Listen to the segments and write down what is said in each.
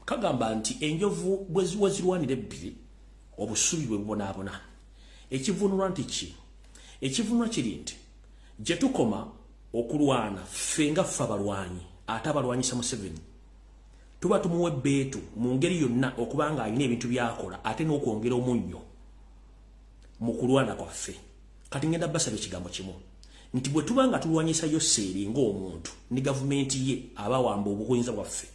Kagamba nti enjovu bwe zirwanira ebbiri, obusubi bwe bubonaabona. Ekivunulwa nti ki? Ekivunulwa kiri nti gye tukoma okulwana ffe nga ffe abalwanyi, ate abalwanyisa Museveni, tuba tumuwa ebbeetu mu ngeri yonna okuba nga alina ebintu by'akola ate n'okwongera omunnyo mu kulwana kwaffe. Kati ngenda basaba ekigambo kimu nti bwe tuba nga tulwanyisa Yoseeri ng'omuntu ne gavumenti ye abawamba obuyinza bwaffe,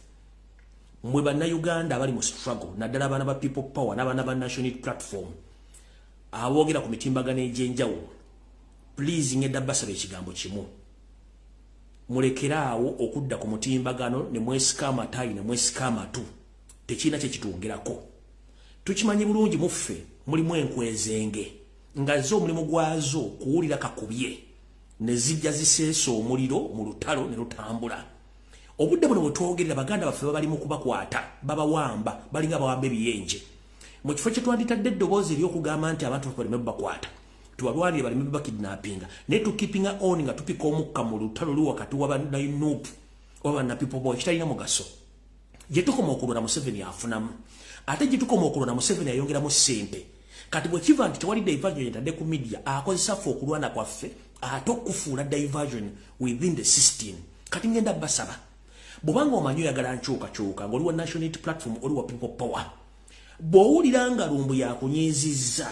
mmwe Bannayuganda abali mu struggle, naddala abaana ba People Power n'abaana ba National Platform aboogera ku mitimbagano egy'enjawulo, please, ngenda basaba ekigambo kimu: mulekeraawo okudda ku mutimbagano ne mwesika amatayi ne mwesika amatu. Tekirina kye kitwongerako. Tukimanyi bulungi muffe mulimu enkwezenge nga zo omulimu gwazo kuwulira kakubye ne zijja ziseesa omuliro mu lutalo ne lutambula. Obudde buno bwe twogerera, baganda baffe babali mu kubakwata, babawamba, balinga bawamba ebiyenje. Mu kifo kye twanditadde eddoboozi ery'okugamba nti abantu baleme bakwata, tubalwanire baleme bakidnappinga, naye tukeepinga on nga tupika omukka mu lutalo luli wakati wa banna NUP oba banna People Power, ekitalina mugaso. Gye tukoma okulwana, Museveni afunamu, ate gye tukoma okulwana, Museveni ayongeramu ssente. Kati bwe kiva nti tewali diversion etadde ku media, akozesa ffe okulwana kwaffe ate okufuula diversion within the system. Kati ngenda basaba, bw'obanga omanyi oyagala nkyukakyuka, ng'oli wa National Unity Platform, oli wa People Power, bw'owulira nga lumbu yakunyiizizza,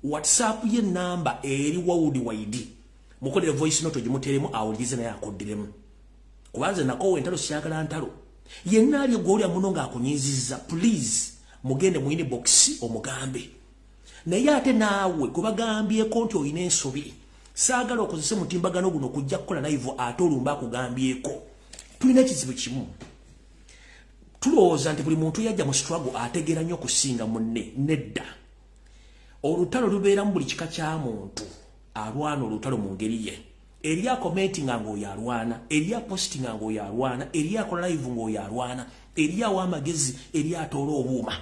WhatsApp ye namba eri wawudi waidi, mukolere voice note ogimuteeremu awulirize naye akuddiremu, kubanze nakoowa entalo, syagala ntalo. Yenna ali egwolya muno ng'akunyiizizza, please, mugende mu inbox omugambe. Naye ate naawe gwe bagambyeko nti olina ensobi, saagala okozese mutimbagano guno kujja kukola live ate olumba akugambyeko. Tulina ekizibu kimu: tulowooza nti buli muntu yajja mu struggle ategeera nnyo okusinga munne. Nedda, olutalo lubeeramu buli kika kya muntu alwana olutalo mu ngeri ye. Eri acommentinga ng'oyo alwana, eri apostinga ng'oyo alwana, eri akola live ng'oyo alwana, eri awa amagezi, eri atoola obuuma,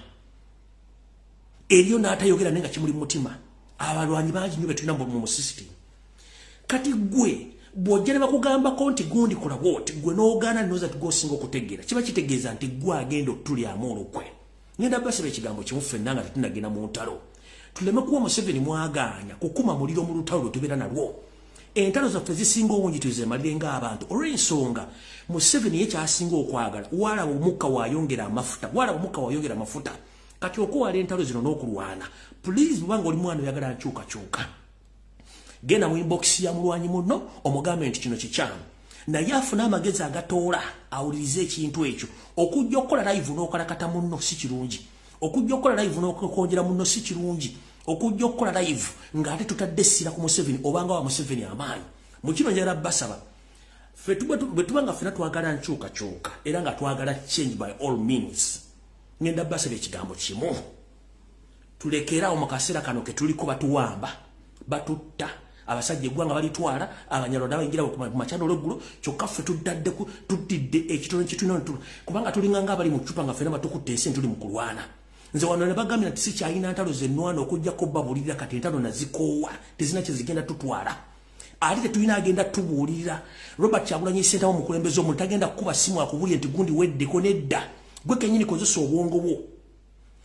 eriyo n'atayogera naye nga kimuli mu mutima. Abalwanyi bangi nnyo betulina mu system. Kati gwe bw'ojja ne bakugambako nti gundi kola bwoti, gwe n'ogaana noza nti gwosinga okutegeera, kiba kitegeeza nti gwe agenda otulyamu olukwe. Ngenda basaba ekigambo kimu: ffenna nga tetunagenda mu ntalo, tuleme kuwa Museveni mwagaanya kukuma muliro mu lutalo lwe tubeera nalwo. Entalo zaffe zisinga obungi tuzemalire ng'abantu, olw'ensonga Museveni ye kyasinga okwagala walaba omukka wayongera amafuta, walaba omukka wayongera amafuta. Kati okwewala entalo zino n'okulwana, please, bwebanga oli mwana oyagala nkyukakyuka, genda mu inbox ya mulwanyi muno omugambe nti kino kikyamu, naye afune amagezi agatoola awulirize ekintu ekyo. Okujja okukola live n'okalakata munno si kirungi. Okujja okukola live n'okwongera munno si kirungi. Okujja okukola live ng'ate tutadde essira ku Museveni obanga wa Museveni amaanyi mu kino, njagala basaba, ffe bwe tuba nga ffena twagala nkyukakyuka era nga twagala change by all means, ngenda basaba ekigambo kimu: tulekeraawo mu kaseera kano ke tuliko. Batuwamba, batutta abasajja, eggwanga balitwala, Abanyarwanda bayingira ku makyano olweggulo, kyokka ffe tuddadde tuddidde ekitono kyetulina, kubanga tulinga nga abali mu ccupa nga ffena batukutte ensi tuli mu kulwana. Nze wano ne bagambye nti sikyalina ntalo zenwana okujjako babulirira. Kati entalo nazikoowa, tezina kye zigenda tutwala, ate tetulina agenda tubuulirira. Robert Kyagulanyi Ssentamu omukulembeze, omuntu tagenda kukuba simu akubulire nti gundi weddeko. Nedda, gwe kenyini kozesa obwongo bwo.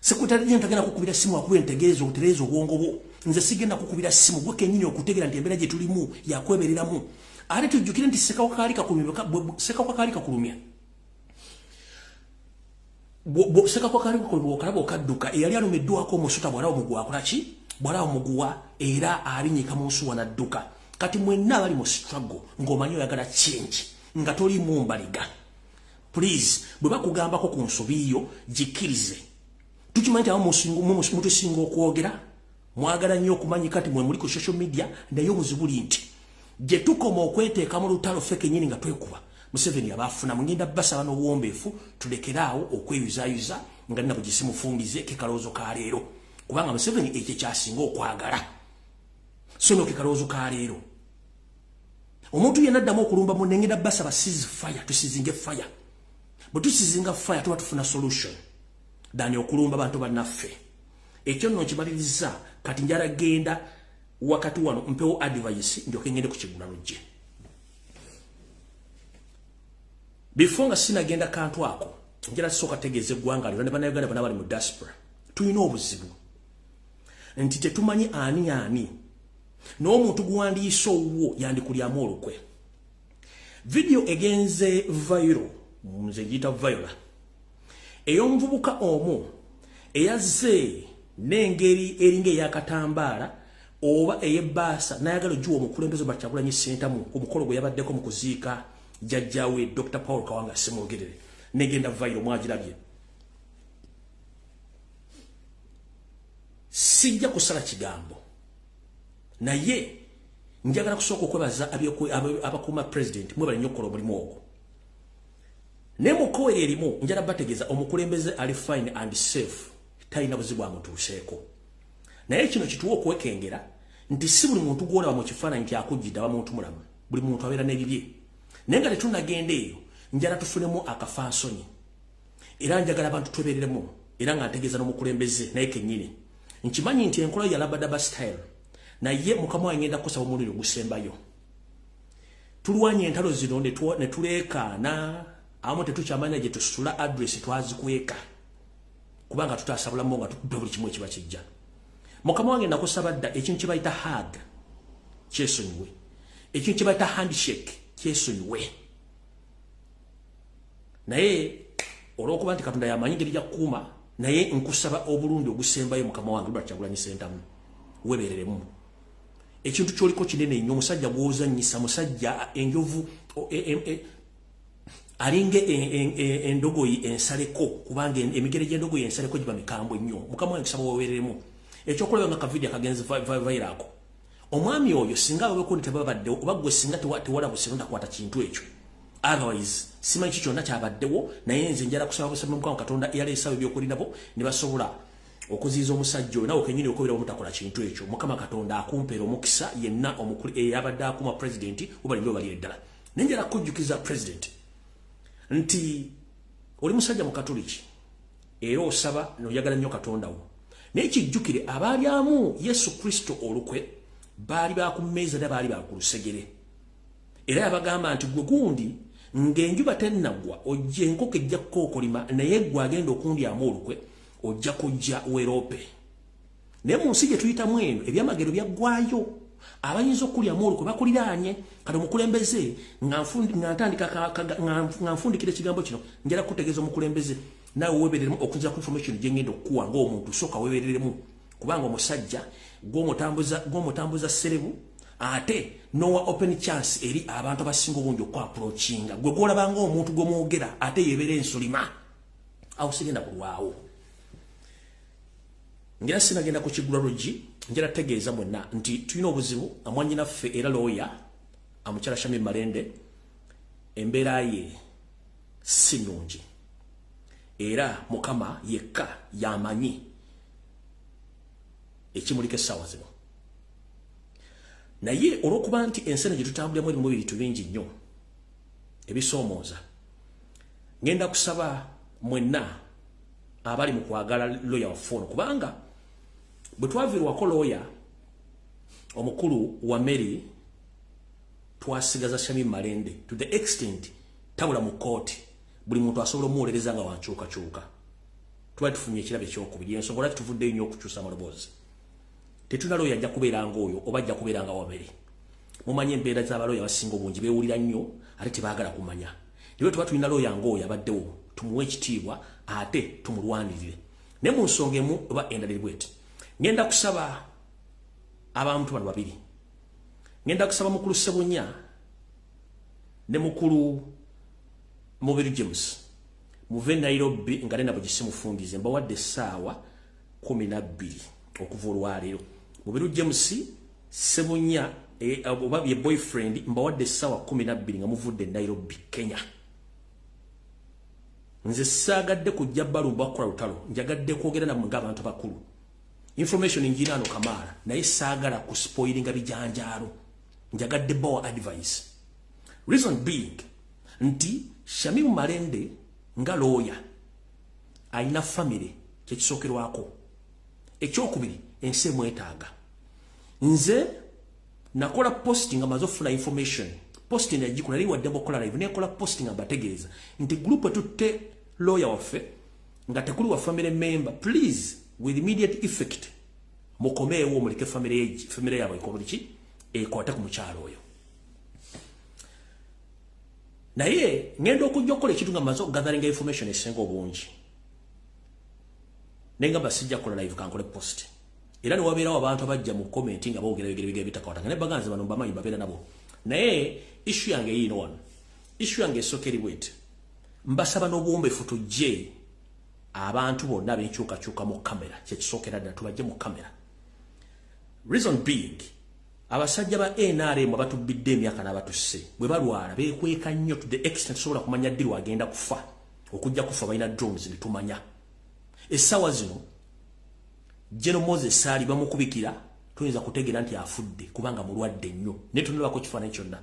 Secretary General tagenda kukubira simu akubire ntegeeza otereeza obwongo bwo. Nze sigenda kukubira simu, gwe kenyini okutegeera nti embeera gye tulimu yakwebereramu. Ate tujjukire nti sekawakaali kakulumya, sekawakaali kakulumya, sekawakaali kakulumya, okalaba okadduka. Eyali alumiddwako omusota bw'alaba omuguwa akola ki? Bw'alaba omuguwa era abinyika mu nsuwa n'adduka. Kati mwenna abali mu struggle ng'omanyi oyagala change nga tolimu mbaliga, please, bwe bakugambako ku nsobi yo, gikkirize. Tukimanyi nti abamu mutusinga okwogera, mwagala nnyo okumanyika nti mwe muli ku social media, naye obuzibu buli nti gye tukoma okweteeka mu lutalo ffe kennyini nga twekuba, Museveni abaafuna. Mugenda basaba n'obuwombeefu tulekeraawo okweyuzaayuza nga nina bugisimufungize ke kalowoozo ka leero, kubanga Museveni ekyo kyasinga okwagala. So no ke kalowoozo ka leero, omuntu yenna addamu okulumba munne, ngenda basaba cease fire, tuceasinge fire. Bwe tuceasinga fire, tuba tufuna solution than okulumba bantu bannaffe. Ekyo nno nkimaliriza. Kati njala genda wakati wano mpewo advice, ndyoke ngende ku kigula lujje. Before nga sinagenda kantu ako, Njala sooka tegeeza eggwanga lyonna ne Bannayuganda bonna bali mu diaspora, tulina obuzibu nti tetumanyi ani ani n'omuntu guwandiise owuwo yandikulyamu olukwe. Vidiyo egenze viral, nze giyita viral, ey'omuvubuka omu eyazze n'engeri eringa ey'akatambaala oba ey'ebbaasa n'ayagala ogiwa omukulembeze Kyagulanyi Ssentamu ku mukolo gwe yabaddeko mu kuziika jjajjaawe Dr. Paul Kawanga Ssemwogerere, negenda viral, mwagirabye. Sijja kusala kigambo, naye njagala kusooka okwebaza abakuuma president, mwebale nnyo okukola omulimu ogwo. Naye mu kkowe erimu njala bategeeza omukulembeze ali fine and safe, talina buzibu amutuuseeko. Naye kino kituwa okwekengera nti si buli muntu gw'olaba mu kifaananyi nti akujjidde aba muntu mulamu. Buli muntu abeera n'ebibye. Naye nga tetunnagenda eyo, njala tufunemu akafansonyi, era njagala abantu twebereremu, era nga ntegeeza n'omukulembeze naye kennyini. Nkimanyi nti enkola ya labadaba style, naye mukama wange ngenda kukusaba omulundi ogusembayo. Tulwanye entalo zino ne tuleekaana, awamu tetukyamanya gye tusula, address twazikweka kubanga tutaasa bulamu nga tukuba buli kimu ekiba kijja. Mukama wange nakusaba dda, ekintu kye bayita hug kyesonyiwe, ekintu kye bayita handshake kyesonyiwe. Naye olw'okuba nti Katonda yamanyi ngeri gyakukuuma, naye nkusaba obulundi ogusembayo mukama wange Robert Kyagulanyi Ssentamu, webereremu. Ekintu kyoliko kinene nnyo, omusajja gw'ozannyisa, musajja enjovu alinga endogoyi ensaleko, kubanga emigere gy'endogoyi ensaleko giba mikambwe nnyo. Mukama wange kusaba webereremu. Ekyokulaba nga kavidiyo akagenzi viral ako, omwami oyo singa ababekundi tebabaddewo, oba gwe singa tewalabuse notakwata kintu ekyo, otherwise simanyi ki kyonna kyabaddewo. Naye nze njala kusaba busaba Mukama Katonda eyaleesawo ebyokulindabo ne basobola okuziyiza omusajja oyo, nawe kenyini okubira omutakola kintu ekyo. Mukama Katonda akumpeera omukisa yenna eyabadde akuuma pulezidenti, obalimbe balire ddala. Naye njala kujjukiza pulezidenti nti oli musajja mukatuliki era osaba noyagala nnyo Katonda wo, naye kijjukire abaalyamu Yesu Kristo olukwe baali ba ku mmeeza era baali ba ku lusegere. Era yabagamba nti gwe gundi ng'enjuba tennaggwa ojja enkoko ejja kukookolima, naye gwe agenda okundyamu olukwe ojja kujja weeroope. Naye mu nsi gye tuyitamu eno ebyamagero byaggwayo, abayinza okulyamu olukwe bakuliraanye. Kati omukulembeze nga nfundikira ekigambo kino, njala kutegeeza omukulembeze naawe weebereremu okusinziira ku information gye ngenda okukuwa ng'omuntu. Sooka weebereremu, kubanga omusajja gw'omutambuza serebu, ate nowa open chance eri abantu abasinga obungi okwaproachinga gwe gwolaba ng'omuntu gw'omwogera, ate yebeera ensulima. Awo sigenda kulwawo, ngera sinagenda ku kigula luggi. Njala tegeeza mwenna nti tulina obuzibu. Amwannyinaffe era looya amukyala Shamim Malende, embeera ye si nnungi, era Mukama yekka yamanyi ekimuliko essaawa zino. Naye olw'okuba nti ensi eno gye tutambuliramu erimu ebintu bingi nnyo ebisoomooza, ngenda kusaba mwenna abali mu kwagala looya waffe ono, kubanga bwe twaviirwako looya omukulu wa Mary, twasigaza Shamim Malende to the extent tabula mu kooti, buli muntu asobola omuwolereza nga wankyukakyuka. Twali tufunye ekirabo ekyokubiri. Ensonga lwaki tuvuddeyo nnyo okukyusa amaloboozi, tetulina looya ajja kubeera ng'oyo oba ajja kubeera nga Wamere. Mumanyi embeera z'abalooya abasinga obungi, beewulira nnyo ate tebaagala kumanya. Naye tuba tulina looya ng'oyo abaddewo, tumuwe ekitiibwa ate tumulwanirire. Naye mu nsonga emu oba endala eri bweti, ngenda kusaba abantu bano babiri. Ngenda kusaba mukulu Sebunya ne mukulu Mubiru James, muve Nairobi nga nena bwe mbawadde essaawa 12 okuva olwaleero. Mubiru James, Sebunya oba ye boyfriend, mbawadde essaawa 12 nga muvudde Nairobi, Kenya. Nze saagadde kujja balumba kukola lutalo, njagadde kwogera nammwe ng'abantu bakulu. Information njina ano kamaala, naye saagala kuspoilinga bijanjaalo, njagadde bawa advice. Reason being nti Shamimu Malende nga looya alina famire, kyekisookerwako. Ekyokubiri, ensi emwetaaga. Nze nakola post nga maze okufuna information. Post nagikola nali waddembe okukola live, nekola post nga mbategeeza nti group etutte lawyer waffe nga tekuli wa family member, please, with immediate effect, mukomeewo, muleke family yaabwe ekoleki, ekwate ku mukyalo oyo. Naye ngenda okujja okukola ekintu nga mmaze okugatheringa information esinga obungi, naye nga basijja kukola live, kankole post. Era newabeerawo abantu abajja mu comment nga boogera yogera ebigere bitakwatanga naye baganzi bano mbamanyi, babeera nabo. Naye issue yange yiino wano. Issue yange esooka eri bweti: mbasaba n'obuwombeefu tujje abantu bonna ab'enkyukakyuka mu kamera. Kyekisookera ddala, tubajje mu kamera. Reason being, abasajja ba NRM abatubbidde emyaka n'abatusse bwe balwala beekweka nnyo to the extent tusobola kumanya ddi lwagenda kufa. Okujja kufa balina drones ne tumanya. Essaawa zino General Moses Sali bamukubikira, tuyinza kutegeera nti afudde kubanga mulwadde nnyo, naye tunalabako kifaananyi kyonna.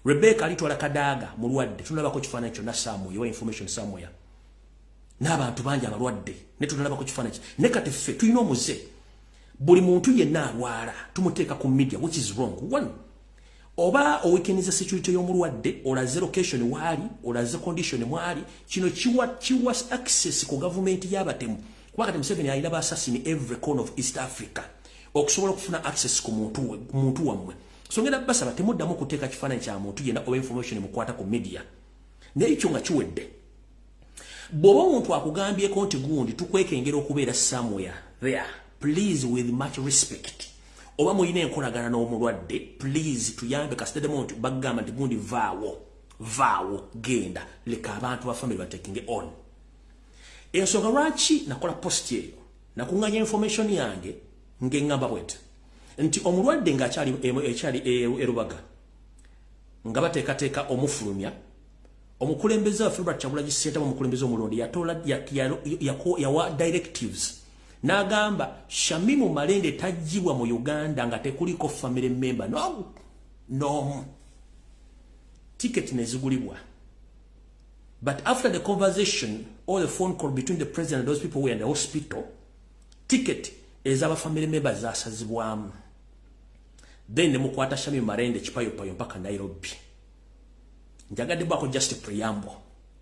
Rebecca Alitwala Kadaga mulwadde, tunalabako kifaananyi kyonna somewhere wa information somewhere, n'abantu bangi abalwadde, ne tunalabako kifaananyi. Ne kati ffe tulina omuze, buli muntu yenna alwala tumuteeka ku media, which is wrong. One, oba oweakeniza security y'omulwadde, olaze location waali, olaze condition mwali. Kino kiwa access ku gavumenti y'abatemu, kuba kati Museveni alina ba assassin every corner of East Africa okusobola okufuna access ku muntu wammwe. So ngenda basaba temuddamu kuteeka kifaananyi kya muntu yenna oba information mukwata ku media. Naye ekyo nga kiwedde, bw'oba omuntu akugambyeko nti gundi tukwekengera okubeera somewhere there, please, with much respect, oba mulina enkolagana n'omulwadde, please tuyambe. Kasitedemu nti bagamba nti gundi vaawo, vaawo, genda, leka abantu ba family batakinge on. Ensonga lwaki nakola post eyo, nakuŋŋanya information yange ng'eŋŋamba bwete nti omulwadde ng'akyali ekyali erubaga nga bateekateeka omufulumya, omukulembeze waffe Robert Kyagulanyi Ssentamu, omukulembeze omulonde, yawa directives n'agamba Shamimu Malende tajjibwa mu Uganda nga tekuliko family member no no Ticket nezigulibwa, but after the conversation or the phone call between the president and those people who were in the hospital, ticket ez'aba family members zasazibwamu. Then ne mukwata Shamimu Malende kipayopayo mpaka Nairobi. Njagadde bwako just preamble.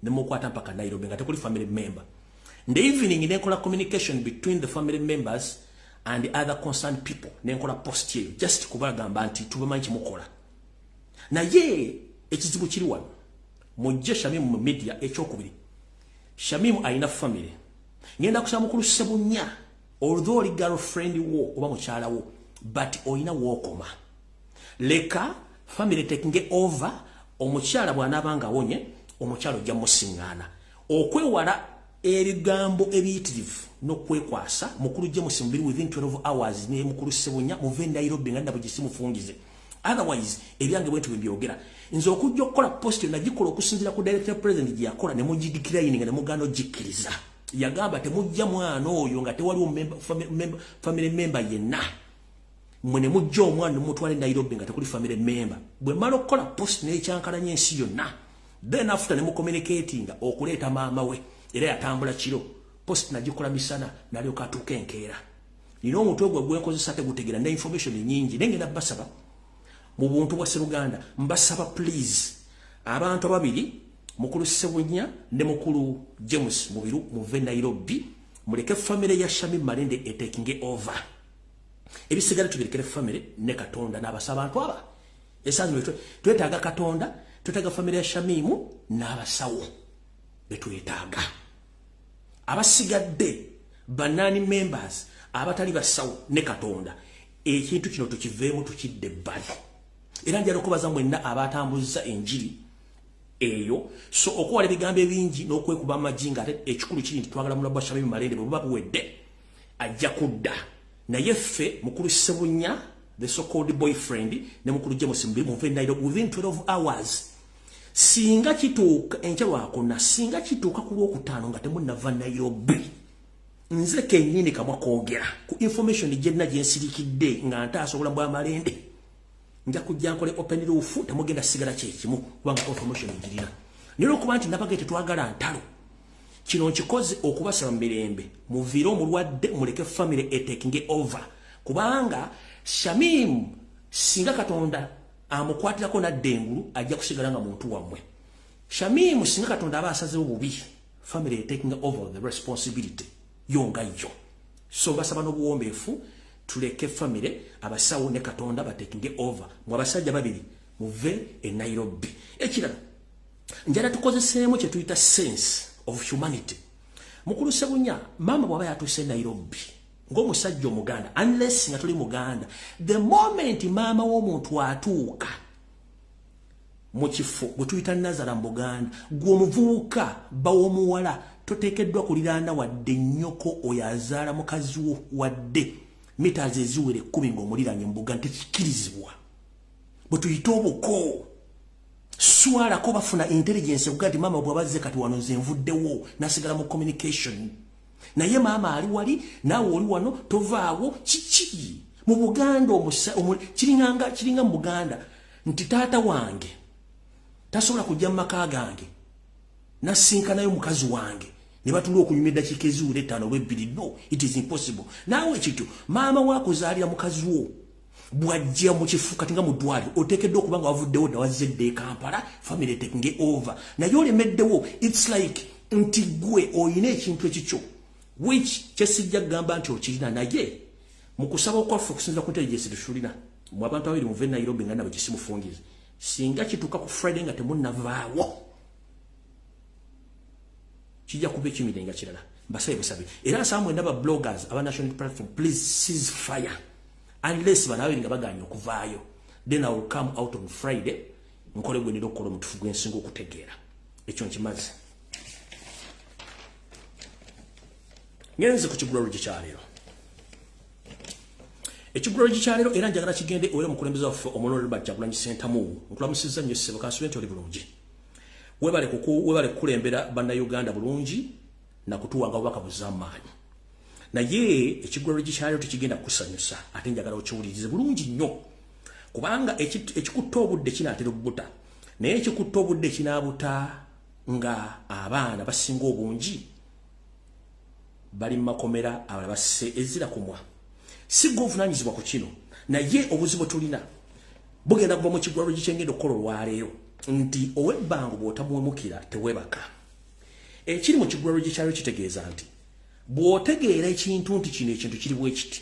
Ne mukwata mpaka Nairobi nga tekuli family member. In the evening nenkola communication between the family members and the other concerned people, nenkola post eyo just kubagamba nti tubamanyi kimukola. Naye ekizibu kiri wano, mujje Shamimu mu media. Ekyokubiri, Shamimu alina family. Ngenda kusaba mukulu Sebunya, although oli girlfriend wo oba mukyala wo, but olina wookoma, leka family taking over. Omukyala bw'anaaba nga awonye, omukyala ojja musiŋŋaana okwewala ebigambo ebiyitirivu n'okwekwasa. Mukulu James Mubiru, within 12 hours, ne mukulu Sebunya, muve Nairobi nga ndabugisi mufungize. Otherwise ebyange bwentu bwe byogera, nze okujja okukola post nagikola okusinziira ku director president gye yakola, ne mugidecline nga ne mugaana ogikkiriza. Yagamba temujja mwana oyo nga tewaliwo family member yenna. Mwe ne mujja omwana nemutwala e Nairobi nga tekuli family member. Bwe mala okukola post n'ekyankalanya ensi yonna, then after ne mucommunicatinga okuleeta maama we, era yatambula kiro, post nagikola misana, nalyoka atuuka enkeera. Nina omutwe gwe gwenkozesa tegutegeera ne information nyingi, naye ngenda basaba mu buntu bwa Sseruganda, mbasaba please, abantu ababiri, mukulu Sebunya ne mukulu James Mubiru, muve Nairobi, muleke family ya Shamim Malende etakinge over. Ebisigala tubirekere family ne Katonda n'abasaba. Abantu aba esanzu twetaaga Katonda, twetaaga family ya Shamimu n'abasawo betwetaaga. Abasigadde banani members abatali basawo ne Katonda, ekintu kino tukiveemu, tukidde ebbali. Era njala okubaza mwenna abatambuza enjiri eyo. So okuwala ebigambo ebingi n'okwekuba amagi, nga ate ekikulu kiri nti twagala mulabwa Shamimu Malende. Bwe buba buwedde ajja kudda. Naye ffe, mukulu Sebunya, the so called boyfriend, ne mukulu James Mubiru, muve Nairobi within 12 hours. Singa kituuka enkya lwakuna, singa kituuka ku lwokutaano nga temunnava Nairobi, nze kennyini kamwa kwogera ku information gyenna gyensirikidde nga ntaasa obulamu bw'amalende, nja kujja nkole open roof. Temugenda sigala kyekimu kubanga information ngirina. Naye olwokuba nti nabage tetwagala ntalo, kino nkikoze okubasaba mu mirembe, muviire omulwadde, muleke family etakinge over, kubanga Shamim singa Katonda amukwatirako nadda engulu, ajja kusigala nga muntu wammwe. Shamimu singa Katonda aba asazewo bubi Family taking over the responsibility yo nga yo. So basaba n'obuwombeefu tuleke family, abasawo ne Katonda batakinge over. Mwe abasajja babiri muve e Nairobi. Ekirala, njala tukozeseemu kye tuyita sense of humanity. Mukulu Ssebunya, maama bw'aba yatuuse e Nairobi ng'omusajja Omuganda, unless nga tuli Muganda, the moment maama w'omuntu atuuka mu kifo gwe tuyita Nazara mu Buganda, gwe omuvubuka baw'omuwala toteekeddwa kuliraana wadde nnyoko oyo azaala mukazi wo wadde meters eziwera 10 ng'omuliraanye mu Buganda, tekikirizibwa. Bwe tuyita obuko swalako bafuna intelligence okugaa nti maama bw'abazze kati wano nze nvuddewo nasigala mu communication, naye maama ali wali naawe oli wano tovaawo. Kiki mu Buganda kiringa mu Buganda nti taata wange tasobola kujja mu maka gange nasinkanayo mukazi wange ne batula okunyuma eddakiika eziwera 5 oba 2. No, it is impossible. Naawe kityo maama wakuzaalira mukazi wo bw'ajja mu kifo kati nga mu ddwaliro oteekeddwa okuba nga wavuddewo dda wazze dda e Kampala, family taking over, naye olemeddewo. It's like nti gwe oyina ekintu ekikyo which kyesijja kugamba nti okirina, naye mu kusaba okwaffe okusinziira ku intelligence tetulina. Mu abantu babiri muve Nairobi nga nabwe kisimufungize, singa kituuka ku Friday nga temunnavaawo kijja kuba ekimirenga kirala. Mbasabe busabe era nsaba mwenna ba bloggers aba National Platform, please cease fire unless bano ababiri nga baganye okuvaayo. Then I will come out on Friday nkole gwe nina okukola omutufu gwensinga okutegeera. Ekyo nkimaze. Ngenze ku kigulologi kyaleero. Ekigulologi kyaleero era njagala kigende owere omukulembeze waffe Omulonde Robert Kyagulanyi Ssentamu. Nkulamusizza nnyo ssebo, kansube nti oli bulungi. Webale kukulembera Bannayuganda bulungi na kutuwanga obubaka buzamaanyi. Naye ekigulologi kyaleero tekigenda kukusanyusa, ate njagala okiwulirize bulungi nnyo, kubanga ekikutta obudde kinaatera okubuta, naye ekikutta obudde kinaabuta nga abaana basinga obungi bali mu makomera, abalala basse ezira kumwa. Si gwe ovunaanyizibwa ku kino, naye obuzibu tulina bugenda kuva mu kigulologi kyengenda okukola olwaleero nti ow'ebbango bw'otamuwemukira teweebaka. Ekiri mu kigulologi kyaleero kitegeeza nti bw'otegeera ekintu nti kino ekintu kiri bwe kiti,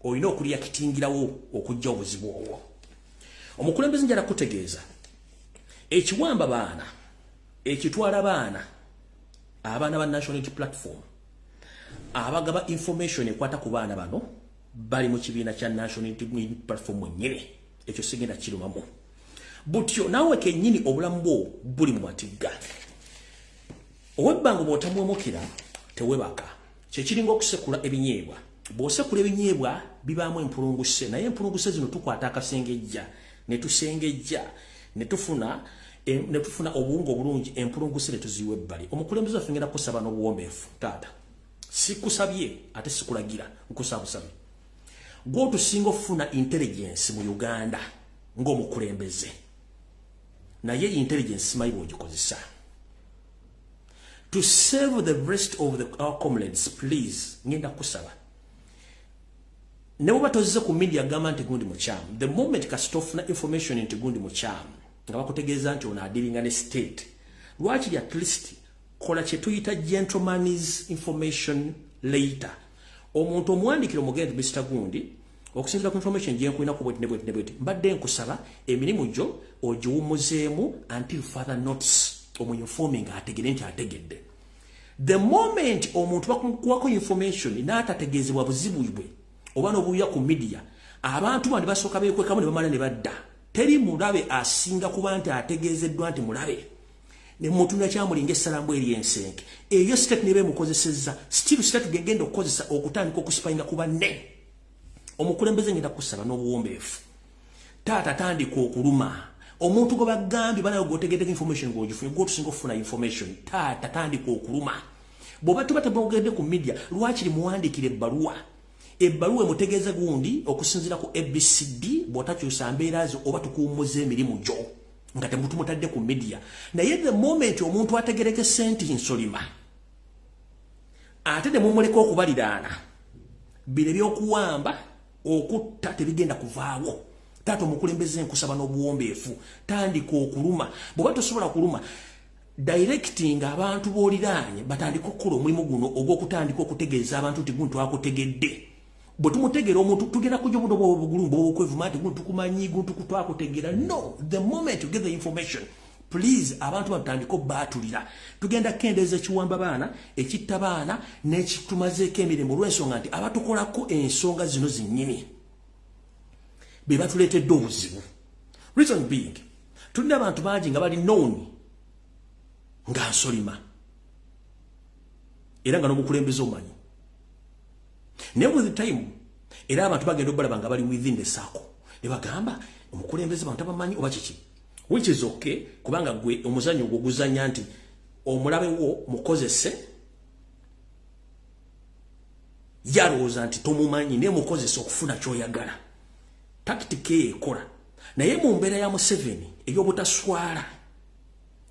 olina okuliyakitingirawo okuggya obuzibu obwo. Omukulembeze njala kutegeeza ekiwamba baana, ekitwala baana, abaana ba National Unity Platform abagaba information ekwata ku baana bano bali mu kibiina kya National Unity Platform mwennyini. Ekyo sigenda kirumamu butyo, naawe kennyini obulamu bwo buli mu matigga. Ow'ebbango bw'otamwemukira tewebaka. Kyekiringa okusekula ebinyeebwa. Bw'osekula ebinyeebwa bibaamu empulunguse, naye empulunguse zino tukwata akasengejja ne tusengejja ne tufuna obuwunga obulungi, empulunguse ne tuziyiwa ebbali. Omukulembeze waffe ngenda kusaba n'obuwombeefu, taata sikusabye ate sikulagira, nkusaba busabe. Gw'otusinga okufuna intelligence mu Uganda ng'omukulembeze, naye intelligence simanyi bw'ogikozesa. To save the rest of our comrades, please, ngenda kusaba ne bwoba tozze ku media gamba nti gundi mukyamu, the moment kasita ofuna information nti gundi mukyamu nga bakutegeeza nti ono adiringa ne state, lwakiri at least kola kye tuyita gentleman's information later. Omuntu omuwandikira omugende Mr. Gundi, okusinziira ku information gye nkulina ku bweti ne bweti ne bweti, mbadde nkusaba emirimu gyo ogiwummuzeemu until further notice, omuinforming ategere nti ategedde. The moment omuntu bakuwako information n'atategeezebwa buzibu bwe oba n'obuuya ku media, abantu bandi basooka beekwekamu ne bamala ne badda. Teri mulabe asinga kuba nti ategeezeddwa nti mulabe ne mutunda kyamulinga essalambu eri ensenke eyo state nebe mukozesezza, still state gengenda okukozesa okutandika okusipayinga ku banne. Omukulembeze ngenda kusaba n'obuwombeefu, taata tandika okuluma omuntu gwe bagambye banayo gwotegeddeko information gw'ogifunye, gw'otusinga okufuna information, taata tandika okuluma. Bw'oba tuba tebogedde ku media, lwakiri muwandiikire ebbaluwa, ebbaluwa emutegeeze gundi okusinziira ku ABCD, bw'otakyusa mbeera zo oba tukuwummuza emirimu gyo nga temutumutadde ku media. Naye the moment omuntu ategereke senti nsolima ate ne mumuleka okubaliraana, bino ebyokuwamba okutta tebigenda kuvaawo. Taata omukulembeze nkusaba n'obuwombeefu, tandika okuluma. Bw'oba tosobola kuluma, Directing abantu b'oliraanye batandika okukola omulimu guno ogw'okutandika okutegeeza abantu nti guno twakutegedde. Bwe tumutegeera omuntu, tugenda kujja obudo bwobugulumba obwokwevuma nti guno tukumanyi, guno twakutegeera. No, the moment you get the information, please, abantu batandika obbaatulira. Tugenda kukendeeza ekiwamba baana, ekitta baana n'ekitumazeeko emirimu, olw'ensonga nti abatukolako ensonga zino zinnyini be batuleetedde obuzibu. Reason being, tulina abantu bangi nga bali known nga nsolima era nga n'omukulembeze omanyi, naye with time era abantu bagenda obalaba nga bali within the circle ne bagamba omukulembeze bantu abamanyi oba kiki, which is okay, kubanga gwe omuzanyo ogwo guzanya nti omulabe wo mukozese. Yalowooza nti tomumanyi, naye mukozese okufuna kyoyagala. Tactic eyo ekola, naye mu mbeera ya Museveni ey'obutaswala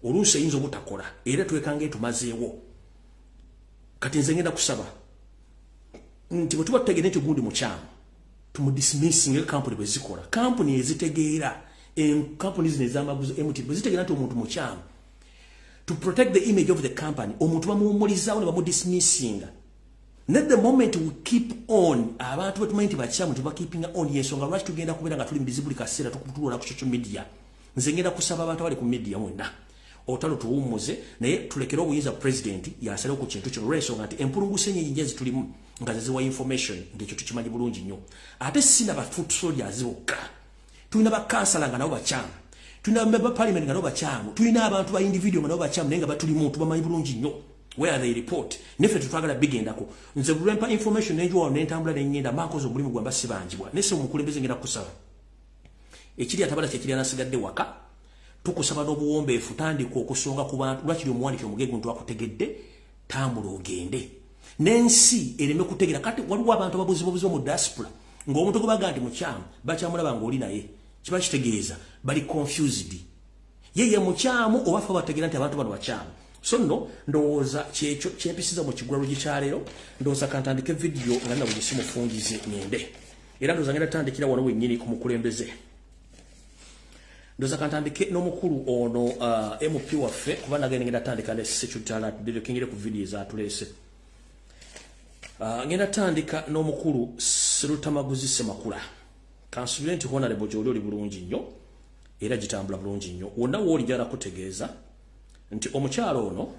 oluusi eyinza obutakola, era twekanga etumazeewo. Kati nze ngenda kusaba nti bwe tuba tutegere nti gundi mukyamu, tumudismissinga. Kampuni bwe zikola, kampuni ezitegeera, kampuni zino ez'amaguzi mt bwe zitegeera nti omuntu mukyamu, to protect the image of the company, omuntu bamuwumulizaawo ne bamudismissinga. Ne the moment we keep on abantu betumanyi nti bakyamu, tubakeepinga on, yensonga lwaki tugenda kubeera nga tuli mu bizibu buli kaseera tukutulola ku social media. Nze ngenda kusaba abantu abali ku media mwenna, olutalo tuwummuze, naye tulekere obuyinza president yasalewo ku kintu kino, olw'ensonga nti empulunguse ennyingi ezitulimu nga zeziwa information, ng'ekyo tukimanyi bulungi nnyo. Ate si na ba foot soldiers bokka, tulina bakansala nga nabo bakyamu, tulina ba parliament nga nabo bakyamu, tulina abantu ba individual nga nabo bakyamu, naye nga batulimu tubamanyi bulungi nnyo where they report. Neffe tetwagala bigendako. Nze lwempa information nenjuwawo nentambula neŋŋenda mankoze omulimu gwamba sibanjibwa. Nese omukulembeze, ngenda kusaba ekiri atabala kyekiri anasigadde waka, tukusaba n'obuwombeefu, tandika okusonga ku bantu. Lwakiri omuwandikire omugegu nti wakutegedde, tambula ogende n'ensi ereme kutegera. Kati waliwo abantu ababuzibubuzibu mu diaspora ng'omuntu gwe baga nti mukyamu bakyamulaba ng'oli naye, kiba kitegeeza bali confused, ye ye mukyamu oba fe bategeera nti abantu bano bakyamu. So nno ndowooza kyekyo kyempisiza mu kigulalugi kyaleero. Ndowooza kantandike vidiyo nga nna bwe simufungize ngende, era ndowooza ngenda tandikira wano wennyini ku mukulembeze. Ndowooza kantandike n'omukulu ono, MP waffe, kuba nagenda ngenda tandika ne security alert video kingire ku vidiyo ezatuleese. Ngenda tandika n'omukulu Serutamaguzi Semakula. Kansubire nti honorable gy'oli oli bulungi nnyo era gitambula bulungi nnyo wonna wooli. Jala kutegeeza nti omukyalo ono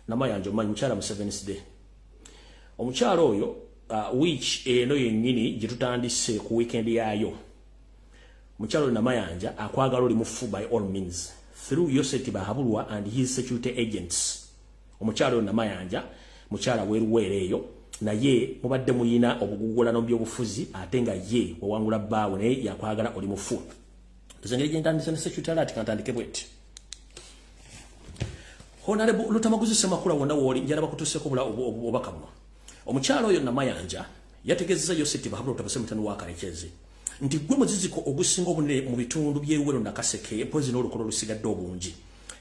Namayanja, omanyi mukyala Museveni's day, omukyalo oyo, which eno yennyini gye tutandise ku weekend yaayo, mukyalo Namayanja akwagala oli mufu by all means through Yosef Bahabulwa and his security agents. Omukyalo oyo Namayanja mukyala weruweera eyo, naye mubadde muyina obugugulano by'obufuzi, ate nga ye wawangula bbaawe, naye yakwagala oli mufu. Engeri gyentandise ne security alert, kantandike bweti. Honorable Lutamaguzi Semakula, wonna wooli, njala bakutuuseko obubaka buno. Omukyalo oyo Namayanja yategeezezza Yosef Bahabulwa Otabase mutano wa Karekezi nti gwe muziziko ogusinga obunene mu bitundu by'eruwero Nakaseke, mpozi n'olukolo olusigadde obungi,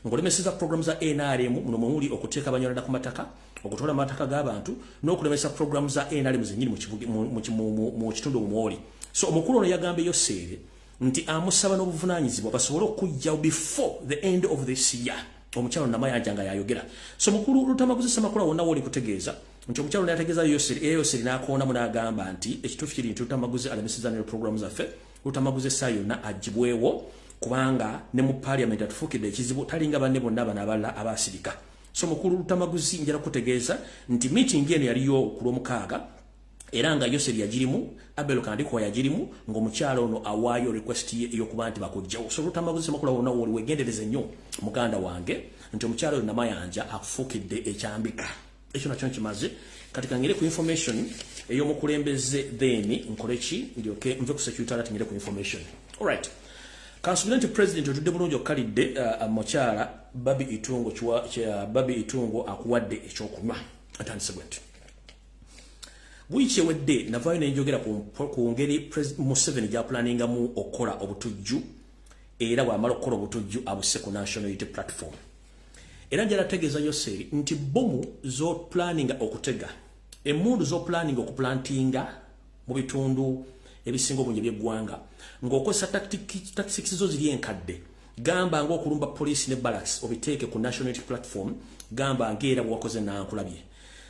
ng'olemeseza program za NRM. Muno mwemuli okuteeka Abanyarwanda ku mataka, okutwala amataka g'abantu, n'okulemesa program za NRM zennyini mu kitundu omwoli. So omukulu ono yagambye Yoseere nti amusaba n'obuvunaanyizibwa basobole okujja before the end of this year. Omukyalo Namayanja nga yayogera. So mukulu Lutamaguzi Semakula, wonna woli, kutegeeza nti omukyalo nayategeeza Yoseri, era Yoseri n'akoonamu n'agamba nti ekituufu kiri nti Lutamaguzi alemeseza ne program zaffe. Lutamaguzi essaawa yonna agibwewo, kubanga ne mu parliament atufuukidde ekizibu, talinga banne bonna bano abalala abasirika. So mukulu Lutamaguzi, njala kutegeeza nti meeting eno yaliyo ku Lwomukaaga, era nga Yoseri yagirimu, Abel Kandiko yagirimu, ng'omukyalo ono awaayo request ye ey'okuba nti bakugjawo. So Lutamaguzi Semakula, wonna woli, wegendereze nnyo muganda wange, nti omukyalo oyo Namayanja akufuukidde ekyambika. Ekyo nakyo nkimaze. Kati kangere ku information ey'omukulembeze, then nkole ki, ndyoke nve ku security alert ngere ku information. Alright, kansubire nti president otudde bulungi, okkalidde. Mukyala Babi Itungo, Babi Itungo akuwadde ekyokunywa. Atandise bwe nti wiiki ewedde navaayo nenjogera ku ngeri Museveni gyapulaningamu okukola obutujju, era bw'amala okukola obutujju abuse ku National Unity Platform. Era njala tegeeza Yoseri nti bomu z'oplaninga okutega, emmundu z'oplaninga okuplantinga mu bitundu ebisinga obungi ebyeggwanga ng'okozesa tactics zo ziri enkadde. Gamba ng'okulumba poliisi ne barracks obiteeke ku National Unity Platform, gamba ng'era bwewakoze nankulabye.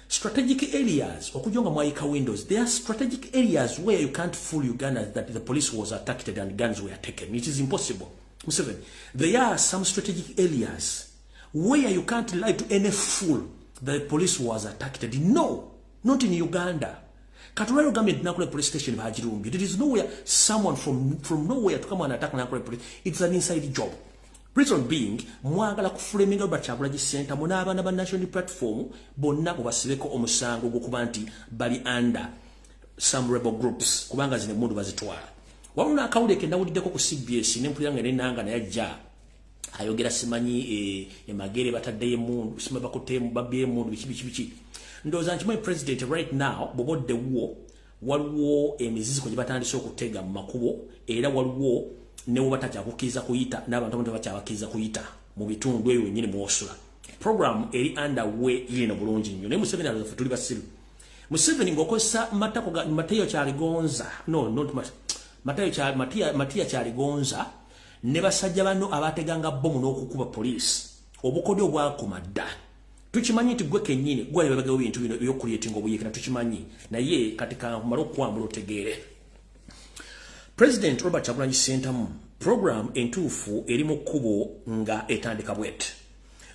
Strategic areas, okujja nga mwayika windows, there are strategic areas where you can't fool Uganda that the police was attacked and guns were taken. It is impossible. Museveni, there are some strategic areas where you can't lie to any fool that the police was attacked. No, not in Uganda. Katulero gambye nti Nankole police station bagirumbye. There is nowhere someone from nowhere to come and attack Nankole police. It's an inside job. Reason being, mwagala kuframinga Robert Kyagulanyi Ssentamu n'abaana ba National Platform bonna mubasibeko omusango gw'okuba nti bali under some rebel groups, kubanga zino emmundu bazitwala. Waliwo n'akawulire ke nawuliddeko ku CBS ne mpulira nga nenanga naye ajja ayogera, simanyi emagere bataddeyo emmundu, simanyi bakutte babbye emmundu, biki biki biki. Ndowooza nkimanyi, President, right now bw'oba oddewo, waliwo emiziziko gye batandise okutega mu makubo, era waliwo ne bwe batakyakukkiriza kuyita n'abantu abamu tebakyabakkiriza kuyita mu bitundu ebyo wennyini mw'osula. Program eri underway yino bulungi nnyo, naye Museveni alowooza ffe tuli basiru. Museveni, ng'okozesa matako ga Mateyo Kyaligonza, no, not Matayo kya Matia, Matia Kyaligonza ne basajja bano abateganga bomu n'okukuba poliisi, obukodyo obwakoma dda. Tukimanyi nti gwe kennyini gwe alibabagawo bintu bino ebyokucreatinga obuyeekera, tukimanyi, naye kati kamale okukwambula otegeere. President Robert Kyagulanyi Ssentamu, program entuufu eri mu kkubo nga etandika bwet.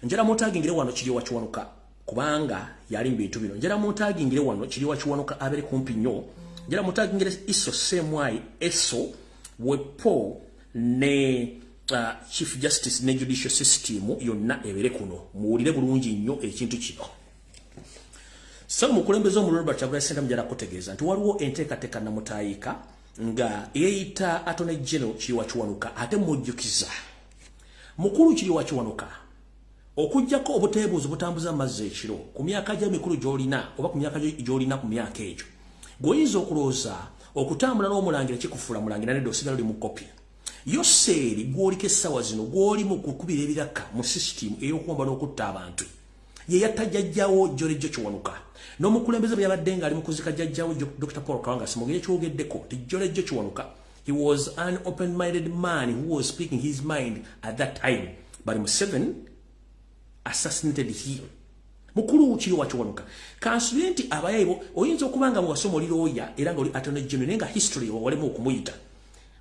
Njala muntagingire wano kiri wakiwanuka, kubanga yali mu bintu bino. Njala muntagingire wano kiri wakiwanuka, abeere kumpi nnyo. Njala muntagingire iso semwai eso wepo ne Chief Justice ne judicial system yonna ebeere kuno. Muwulire bulungi nnyo ekintu kino. Saba mukulembeze omululu Robert Kyagulanyi Ssentamu, njala kutegeeza nti waliwo enteekateeka namutaayika nga yeeyita Attorney General Kiriwa Kiwanuka. Ate mujjukiza, mukulu Kiriwa Kiwanuka, okugjako obuteebuuzi butambuza amazzi ekiro ku myaka gy'emikulu gy'olina, oba ku myaka gy'olina, ku myaka egyo gw'oyinza okulowooza okutambula n'omulangira kikufuula mulangira, nedda, osigala oli mu kopi. Yoseeri gw'oliko essaawa zino, gw'oli mu kukubira ebiraka mu system ey'okuwamba n'okutta abantu, ye yatta jjajjawo Jolejjo Kiwanuka. N'omukulembeze bwe yabadde ng'ali mu kuzika jjajjawo Dr Paul Kawanga Ssemwogerere, kyogeddeko nti Jolejjo Kiwanuka, he was an open-minded man who was speaking his mind at that time, but Museveni assassinated him. Mukulu kiri wakiwanuka, kansubire nti abayayibo oyinza okuba nga bwewasoma oli lawyer era nga oli attorney general, naye nga history wawalemu okumuyita,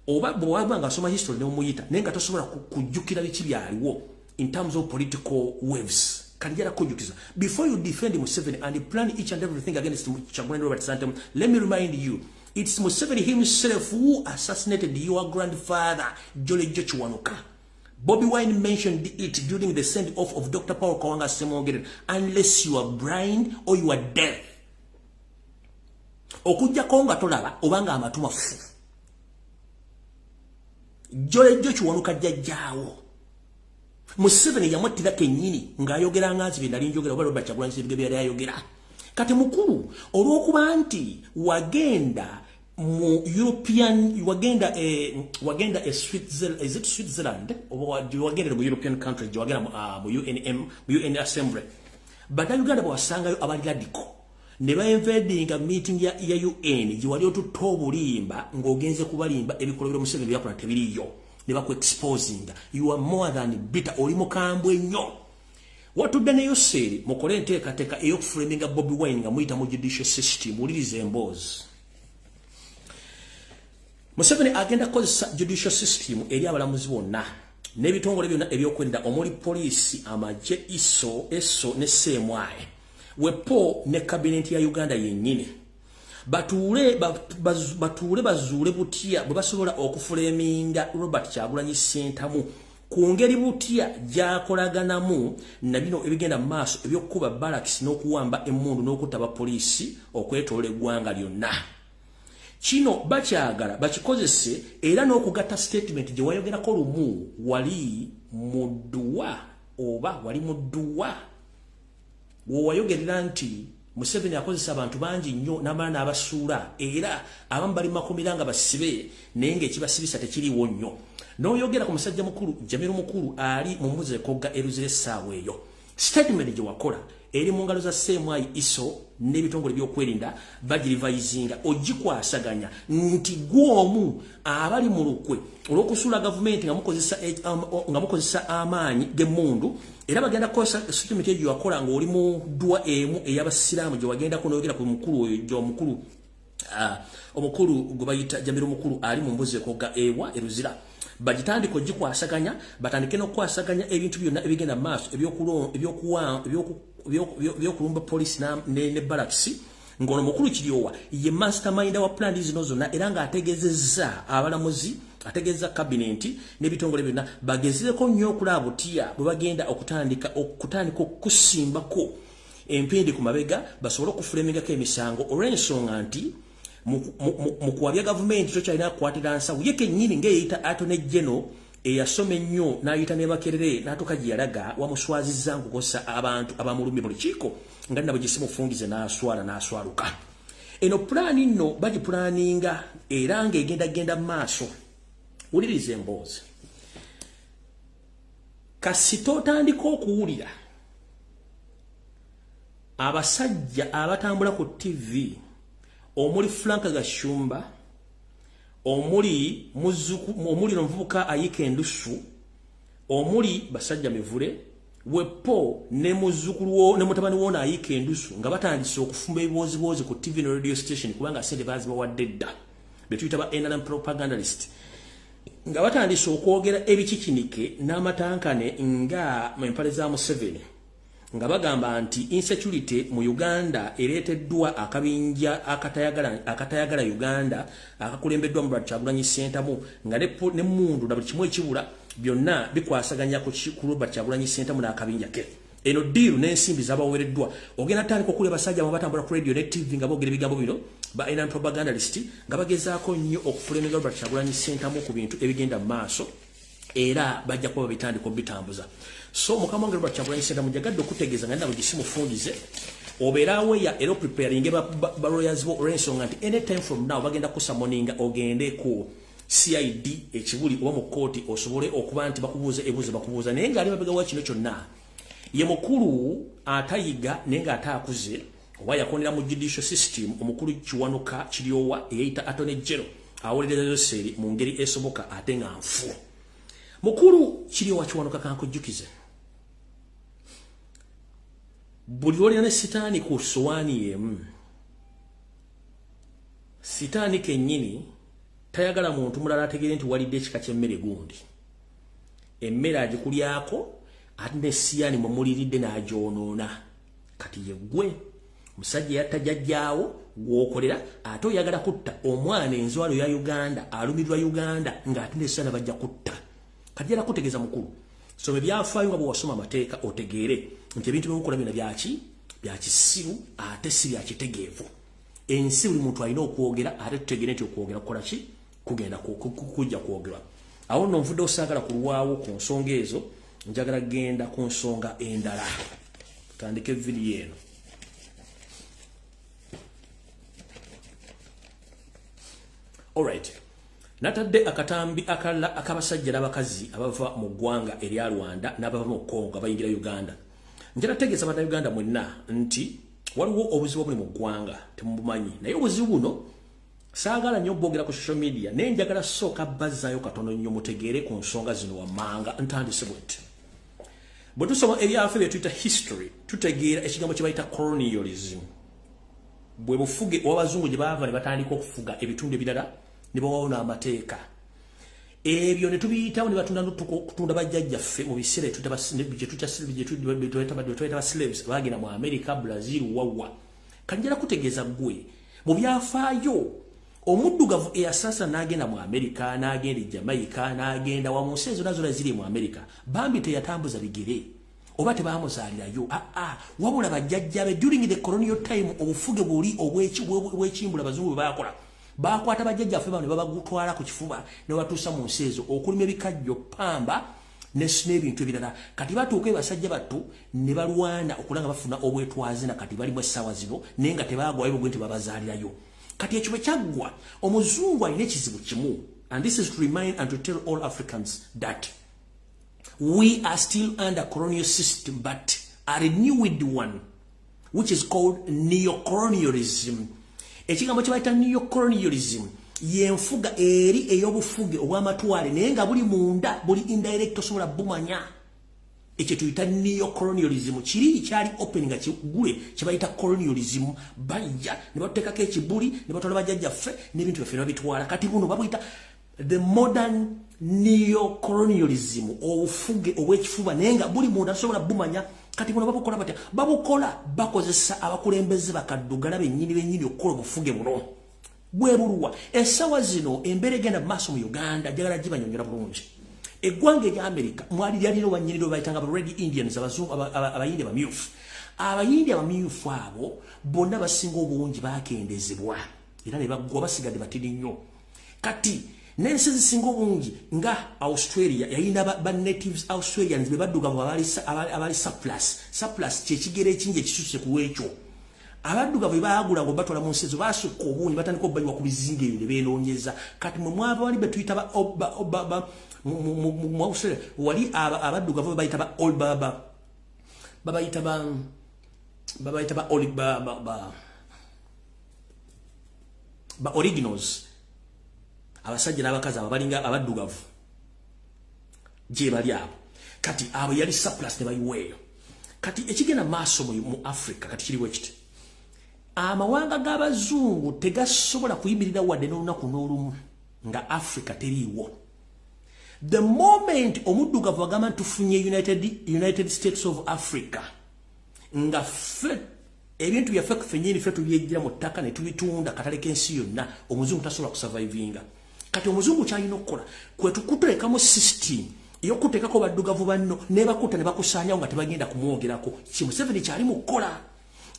oba bwewaba nga asoma history nemumuyita, naye nga tosobola kujjukira biki byaliwo in terms of political waves. Kanjala kujjukiza, before you defend Museveni and plan each and everything against Kyagulanyi Robert Ssentamu, let me remind you, it's Museveni himself who assassinated your grandfather Jolly Kiwanuka. Bobby Wine mentioned it during the send off of Dr. Paul Kawanga Ssemwogerere. Unless you are blind or you are deaf, okujjako nga tolaba obanga amatu mafu, Jolly Kiwanuka jjajjaawo Museveni yamuttira kennyini ng'ayogera nga nzi bye nali njogera, oba Robert Kyagulanyi bye yali ayogera. Kati mukulu, olw'okuba nti wagenda mu European, wagenda Switzerland, is it Switzerland, oba wagenda mu European countries, wagenda mu UNM, mu UN Assembly, Bannayuganda bwe wasangayo abali radical ne bainvadinga meeting ya UN gye wali otutta obulimba ng'ogenze kubalimba ebikolobero Museveni byakola tebiriyo, ne baku exposinga. You are more than bitter, oli mukambwe nnyo. Watudde ne Yoseeri mukole enteekateeka ey'okuframinga Bobi Wine nga muyita mu judicial system. Wuliriza emboozi. Museveni agenda kukozesa judicial system eri abalamuzi bonna n'ebitongole byonna ebyokwerinda, omuli poliisi, amagye, ISO, ESO ne CMI, wepo ne kabineti ya Uganda yennyini, batuule bazuule butya bwe basobola okuframinga Robert Kyagulanyi Ssentamu ku ngeri butya gy'akolaganamu na bino ebigenda mu maaso ebyokukuba barracks n'okuwamba emmundu n'okutta abapoliisi okwetoola eggwanga lyonna. Kino bakyagala bakikozese era n'okugatta statement gye wayogerako lumu wali mu dduwa, oba wali mu dduwa wewayogerera nti Museveni akozesa abantu bangi nnyo n'amala n'abasuula, era abamu bali makomera nga basibe, naye ng'ekibasibisa tekiriiwo nnyo. N'oyogera ku musajja mukulu Jamiru Mukulu ali mu mbuzi ekogga eruzira essaawa eyo. Statement gye wakola eri mu ngalo za CMI ISO n'ebitongole by'okwerinda, bagirivayizinga ogikwasaganya nti gw'omu abali mu lukwe olw'okusuula gavumenti nga mukozesa amaanyi g'emmundu. Era bagenda kukozesa statement eyo gye wakola ng'oli mu ddwa emu ey'abasiraamu gye wagendako n'oyogera ku mukulu oyo gy'omukulu omukulu gwe bayita Jamiru Mukulu ali mu mbuzi ekoga ewa eruzira. Bagitandika ogikwasaganya, batandike n'okukwasaganya ebintu byonna ebigenda mu maaso ebyokulumba poliisi ne barracks, ng'ono mukulu Kiryowa ye mastermind wa plan zino zonna. Era ng'ategeezezza abalamuzi, ategeezza kabinenti n'ebitongole byonna bagezeeko nnyo okulaba butya bwe bagenda okutandika okusimbako empindi ku mabega basobole okufulumingako emisango, olw'ensonga nti mu kuwabya gavumenti tokyalina kukwatira nsawo. Ye kennyini ng'eyita Attorney General eyasoma ennyo n'ayita ne Makerere n'atuuka gye yalaga, wamuswazizza nkukosa abantu abamulumye mu lukiiko nga nabo gye simufungize n'aswala n'aswaluka. Eno pulaani nno bagipulaninga era ng'egenda mu maaso. Wuliriza emboozi. Kasita otandika okuwulira abasajja abatambula ku TV omuli Frank Gashumba, omuli muzuku, omuli omuvubuka Ayika Endusu, omuli basajja mivule wepo ne muzzukulu ne mutabani wona Ayika Endusu, nga batandise okufumba ebibooziboozi ku TV ne radio station, kubanga sente bazibawadde dda, betuyita ba NRM propagandist, nga batandise okwogera ebikikinike n'amatankane nga empale za Museveni, nga bagamba nti insecurity mu Uganda ereeteddwa akabinja akatayagala Uganda akakulembeddwa mu Kyagulanyi Ssentamu, nga ne mundu na buli kimu ekibula byonna bikwasaganya ku Robert Kyagulanyi Ssentamu n'akabinja ke. Eno deal n'ensimbi zabaweereddwa. Ogenda tandika okulya abasajja abo batambula ku radio ne TV nga boogera ebigambo bino ba NRM propagandist, nga bagezaako nnyo okufuleminga Robert Kyagulanyi Ssentamu ku bintu ebigenda mu maaso, era bajja kuba bitandika obitambuza. So mukama wange Robert Kyagulanyi Ssentamu, njagadde okutegeeza nga nabo gisimufungize, obeera aweya era opreparinge ba lawyers bo, olw'ensonga nti anytime from now bagenda kusummoninga ogende ku CID ekibuli oba mu kkooti osobole okuba nti bakubuuza ebuuzo bakubuuza. Naye ng'ali mabega wa kino kyonna ye mukulu atayiga naye ng'ate akuze oba yakonera mu judicial system, omukulu Kiwanuka Kiryowa eyeyita Attorney General awolereza Yoseri mu ngeri esoboka ate nga nfu. Mukulu Kiryowa Kiwanuka, kankujjukize, buli lwolina ne sitaani ku sowaani emu, sitaani kennyini tayagala muntu mulala ategeere nti walidde ekika ky'emmere gundi. Emmere agikulyako ate ne siyaani mwe muliridde n'agyonoona. Kati ye ggwe musajja yatta jjajjaawo gw'okolera, ate oyagala kutta omwana enzwalo ya Uganda alumirwa Uganda, ng'ate ne siyaani bajja kutta. Kati jala kutegeeza mukulu, soma ebyafaayo nga bwe wasoma amateeka, otegeere nti ebintu byemukola byonna byaki byakisiru ate si byakitegeevu. Ensi buli muntu alina okwogera, ate tutegeere nti okwogera kukola ki kugenda kujja kwogerwa. Awo nno nvudde osaagala kulwawo ku nsonga ezo, njagala genda ku nsonga endala. Tutandike vidiyo eno. Alright, natadde akatambi akalala ak'abasajja n'abakazi abava mu ggwanga erya Rwanda n'abava mu Congo abayingira Uganda. Njala tegeeza bannayuganda mwenna nti waliwo obuzibu obuli mu ggwanga temubumanyi, naye obuzibu buno saagala nnyo bwogera ku social media, naye njagala sooka bazzaayo katono nnyo mutegeere ku nsonga zino wammanga. Ntandise bwe nti bwe tusoma ebyaffe bye tuyita history, tutegeera ekigambo kye bayita colonialism, bwe bufuge obw'abazungu gye baava ne batandika okufuga ebitundu ebirala ne bawawo n'amateeka. Ebyo ne tubiyitawo ne batunda kutunda bajjajjaffe mu biseera gye ba slaves bagenda mu America, Brazil, wawa. Kanjala kutegeeza ggwe, mu byafaayo omuddugavu eyasasa n'agenda mu America, n'agenda e Jamaica, n'agenda wa mu nsi ezo zonna ziri mu America, bambi teyatambuza bigere oba tebamuzaalirayo, aa, wabula bajjajjabe during the colonial time, obufuge buli obw'ekimbula abazungu bwe baakola, bakwata bajjajjaffe bano ne babagutwala ku kifuba ne babatuusa mu nsi ezo okulima ebikajjo, pamba n'ebintu ebirala. Kati batuuka basajja battu ne balwana okula nga bafuna obwetwaze, na kati balimu essaawa zino, naye nga tebaagwayo bugwe nti babazaalirayo. Kati ekyo bwe kyaggwa, omuzungu alina ekizibu kimu, and this is to remind and to tell all Africans that we are still under colonial system, but A renewed one, which is called neocolonialism. Ekigambo kye bayita neocolonialism yenfuga eri ey'obufuge obw'amatwale, naye nga buli munda, buli indirect, tosobola bumanya. Ekyo tuyita neocolonialism. Kiri kyali open nga kigule kye bayita colonialism. Bajja ne batuteekako ekibuli ne batwala bajjajjaffe n'ebintu byaffe ne babitwala. Kati buno babuyita the modern neocolonialism, obufuge obw'ekifuba naye nga buli munda, tosobola bumanya. Kati buno babukola batya? Babukola bakozesa abakulembeze bakaddugala bennyini bennyini okukola obufuge buno. Bwe buluwa essaawa zino embeera egenda mu maaso mu Uganda? Njagala gibanyonyola bulungi. Eggwanga erya America mwali lyalina bannyini lwe bayitanga ba Red Indians, abazungu, Abayindi abamyufu. Abayindi abamyufu abo bonna basinga obungi bakendezebwa era ne baggwa, basigadde batini nnyo. Kati n'ensi ezisinga obungi nga Australia yalina ba natives Australians, be baddugavu abali surplus. Surplus kyekigero ekingi ekisusse ku lwekyo. Abaddugavu bwe baagula ngo batwala mu nsi ezo, basukka obungi, batandika obbayiwa ku bizinga ebyo ne beenoonyeza. Kati mwe mwava wali betuyita mu Australia wali abaddugavu babayita ba babayita ba babayita ba ba ba ba originals, abasajja n'abakazi abo balinga abaddugavu gye bali abo. Kati abo yali surplus ne bayiweeyo. Kati ekigenda maaso mu Africa kati kiriwo ekiti: amawanga g'abazungu tegasobola kuyimirira wadde n'olunaku n'olumu nga Africa teriiwo. The moment omuddugavu agamba nti tufunye United States of Africa, nga ffe ebintu byaffe ffennyini ffe tubyejjira mu ttaka ne tubitunda katale k'ensi yonna, omuzungu tasobola kusurvivinga. Kati omuzungu kyalina okukola kwe tukuteekamu system ey'okuteekako baddugavu banno ne bakutta ne bakusaanyawo nga tebagenda kumwogerako. Ki Museveni kyali mu kukola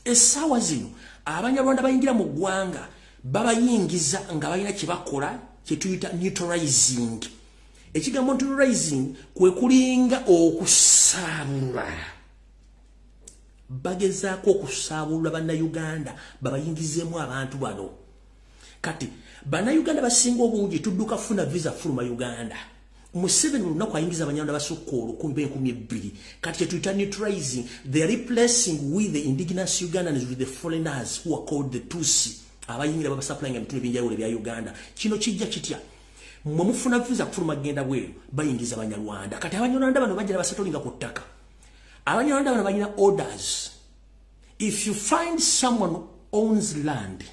essaawa zino. Abanyarwanda bayingira mu ggwanga, babayingiza nga balina kye bakola kye tuyita neutralizing. Ekigambo neutralizing kwe kulinga okusaabulula. Bagezaako okusaabulula Bannayuganda babayingizeemu abantu bano. Kati Bannayuganda basinga obungi tudduka funa visa fuluma Uganda. Museveni buli lunaku ayingiza Abanyarwanda basukka 1000 2000. Kati kyetuyita neutralizing, they are replacing with the indigenous Ugandans with the foreigners who are called the Tusi, abayingira babasupplyinga ebitundu ebyenjawulo ebya Uganda. Kino kijja kitya? Mwe mufuna visa kufuluma genda bweru, bayingiza Abanyarwanda. Kati Abanyarwanda bano bajja basetolinga ku ttaka. Abanyarwanda bano balina orders. If you find someone owns land,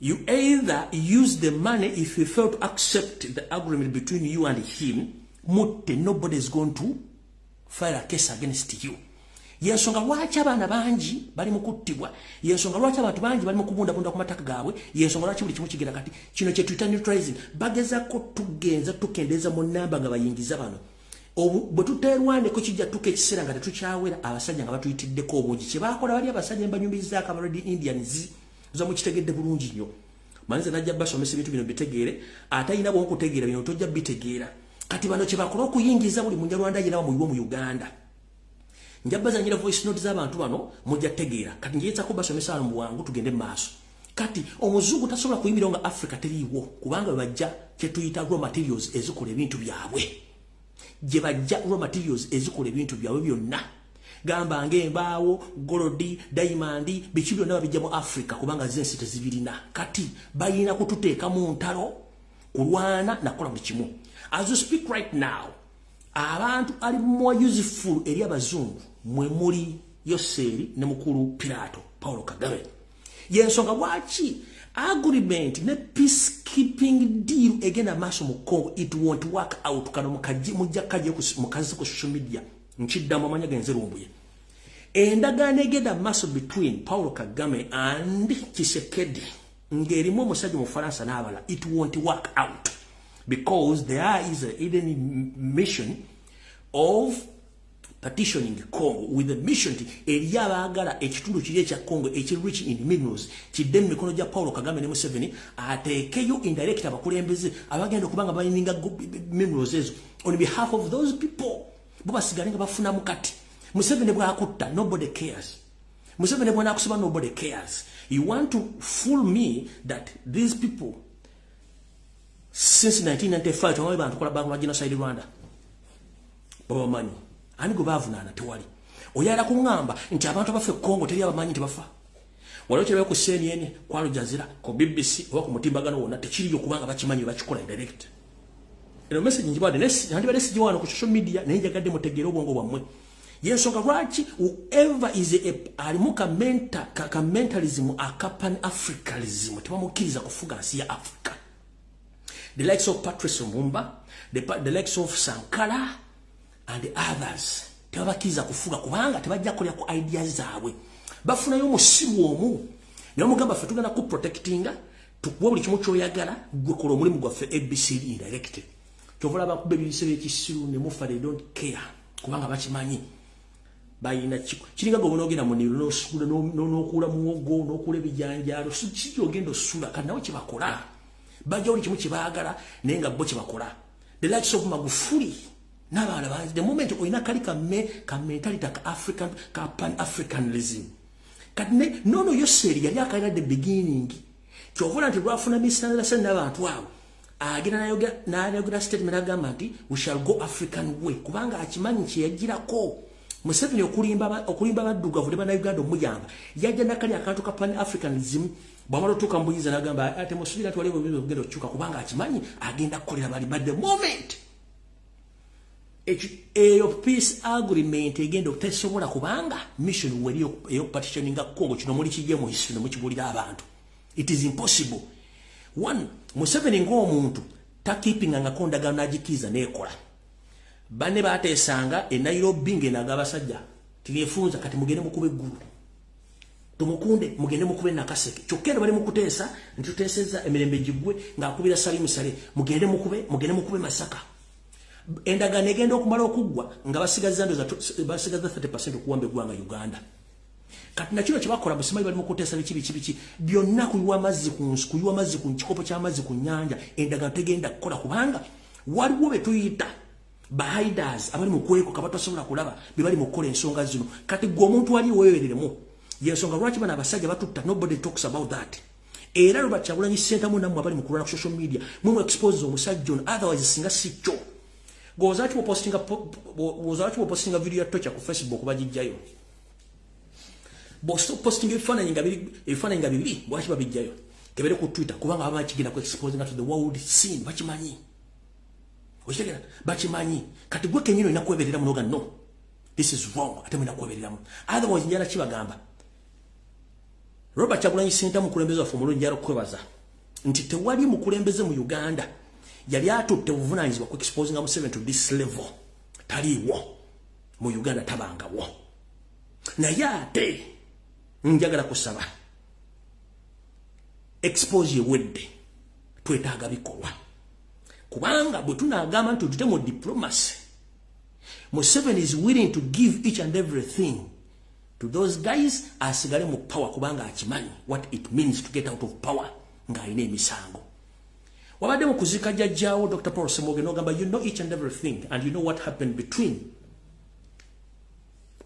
you either use the money. If you fail to accept the agreement between you and him, mutte. Nobody is going to file a case against you. Yensonga lwaki abaana bangi bali mu kuttibwa, yensonga lwaki abantu bangi bali mu kubundabunda ku mataka gaabwe, yensonga lwaki buli kimu kigenda. Kati kino kye tuyita neutralizing. Bagezako tugenza tukendeeza mu namba nga bayingiza bano. Bwe tuteerwaneko, kijja tuka ekiseera nga tetukyawera, abasajja nga batuyitiddeko obungi. Kye baakola bali abasajja mbanyumirizaako aba Red Indians za mukitegedde bulungi nnyo. Manze najja basomesa ebintu bino bitegeere. Ate alina bwonkutegeera bino tojja bitegeera. Kati bano kye bakola okuyingiza buli Munyarwanda yenna bamuyiwe mu Uganda. Nja bazanyira voice note z'abantu bano, mujja tegeera. Kati njiyetsako basomesa wano mu bwangu, tugende mu maaso. Kati omuzungu tasobola kuyimirirawo nga Africa teriiwo, kubanga bwe bajja kyetuyita raw materials ezikola ebintu byabwe, gye bajja raw materials ezikola ebintu byabwe byonna, gamba ng'embaawo, gold, diamond, biki byonna babijja mu Africa, kubanga zensi tezibirina. Kati balina kututeeka mu ntalo, kulwana nakukola buli kimu. As you speak right now, abantu ali more useful eri abazungu mwe muli Yoseeri ne mukulu Pilato Paulo Kagame. Yensonga lwaki agreement ne peacekeeping deal egenda maaso mu Congo, it won't work out. Kano mujja kajje mukazi ku social media, nkiddamu amanya genze Lumbuye. Endagaano egenda maaso between Paulo Kagame and Tshisekedi ng'erimu omusajja Omufalansa n'abala, it won't work out because there is a hidden mission of partitioning Congo with the mission nti eri abaagala ekitundu kiri ekya Congo ekiri rich in minerals kidde mu mikono gya Paulo Kagame ne Museveni, ateekeyo indirect abakulembeze abagenda okuba nga bayininga minerals ezo on behalf of those people, bo basigale nga bafunamu. Kati Museveni bwakutta, nobody cares. Museveni bwanakusiba, nobody cares. You want to fool me that these people since 1995 tewali bantu kola bakola genocide Rwanda, babamanyi ani gwe bavunaana? Tewali. Oyala kuŋŋamba nti abantu abafa e Congo teri abamanyi nti bafa. Waliwo kirabe ku CNN, ku Al Jazeera, ku BBC oba ku mutimbagano wonna, tekiriyo, kubanga bakimanyi, bakikola indirect. Eno message njibadde nandibadde sigiwaano ku social media, naye njagadde mutegeere obwongo bwammwe. Yensonga lwaki whoever is alimu ka mentalism aka pan africanism tebamukkiriza kufuga nsi ya Africa. The likes of Patrice Lumumba, the likes of Sankara and the others, tebabakkiriza kufuga kubanga tebajja kukolera ku ideas zaabwe. Bafunayo omusiru omu naye omugamba, "Ffe tugenda ku protectinga, tukuwa buli kimu kyoyagala, gwe kola omulimu gwaffe ABCD indirect." Kyova olaba kuba ebibise byekisiru ne mufa, they don't care, kubanga bakimanyi bayina kiringa gwe onoogenda mu niro n'osula n'okuula muwogo n'okuula ebijanjaalo, kiki ogenda osula. Kati nawe kyebakola, bajja buli kimu kyebaagala, naye nga bo kyebakola. The likes of Magufuli n'abalala bangi, the moment olina kali ka mentality ka African, ka pan africanism. Kati ne nono Yoseri yali akalina the beginning. Kyova nti lwafuna misunderstanding n'abantu abo, agenda n'ayogera statement agamba nti, "We shall go African way," kubanga akimanyi kyeyagirako Museveni okulimba abaddugavu ne bannayuganda omuyamba. Yajja nakali akantu ka pan africanism. Bwamala otuuka mu buyinza n'agamba ate musuubira nti waliwo obuyinza obugenda okukyuka, kubanga akimanyi agenda kukolera bali. But the moment eyo peace agreement egenda tesobola, kubanga mission weri eyokupartitioninga Congo. Kino muli kijje mu history nemukibuulira abantu, it is impossible. One, Museveni ng'omuntu takeepingangako ndagaano n'agikkiriza n'ekola. Banne bateesanga e Nairobi ng'enaga abasajja tibyefunza, kati mugende mukuba eggulu tumukunde, mugende mukube Nakaseke. Kyokka eno bali mukuteesa nti tuteesezza emirembe giggwe, ng'akubira Salimu Sale, mugende mukube, mugende mukube Masaka. Endagaano egenda okumala okuggwa nga basigaza ndoza basigaza 30% okuwamba eggwanga Uganda. Kati nakino kyebakola, musimanyi bali mukuteesa biki biki biki byonna, kuyiwa amazzi ku nsi, kuyiwa amazzi ku kikopo ky'amazzi ku nnyanja. Endagaano tegenda kukola kubanga waliwo be tuyita bahiders abali mu kwekoka, batasobola kulaba be bali mu kukola ensonga zino. Kati gwe omuntu wali weewereremu, yensonga lwaki bano abasajja batutta. Nobody talks about that. Era Robert Kyagulanyi Ssentamu, nammwe abali mu kulwana ku social media, mwe mu expose omusajja ono. Otherwise singa si kyo, gwozaaki bwopostinga video ya torture ku Facebook bagijjayo? Bw'opostinga ebifaananyi nga bibiri, lwaki babijjayo? Kebere ku Twitter, kubanga baba kigenda ku exposing to the world scene. Bakimanyi, okitegera, bakimanyi. Kati gwe kenyini olina kwebereramu noga, "No, this is wrong." Ate mulina kwebereramu, otherwise njala kibagamba. Robert Kyagulanyi Ssentamu, mukulembeze waffe omulungi, njala okukwebaza nti tewali mukulembeze mu Uganda yali atutte buvunaanyizibwa ku exposinga Museveni to this level. Taliiwo mu Uganda, tabangawo. Naye ate njagala kusaba, expose ewedde, twetaaga bikolwa, kubanga bwe tunaagamba nti tutute mu diplomacy, Museveni is willing to give each and everything to those guys asigale mu power, kubanga akimanyi what it means to get out of power ng'alina emisango. Wabadde mu kuziika jjajjaawo Dr Paul Semoge, n'ogamba you know each and everything and you know what happened between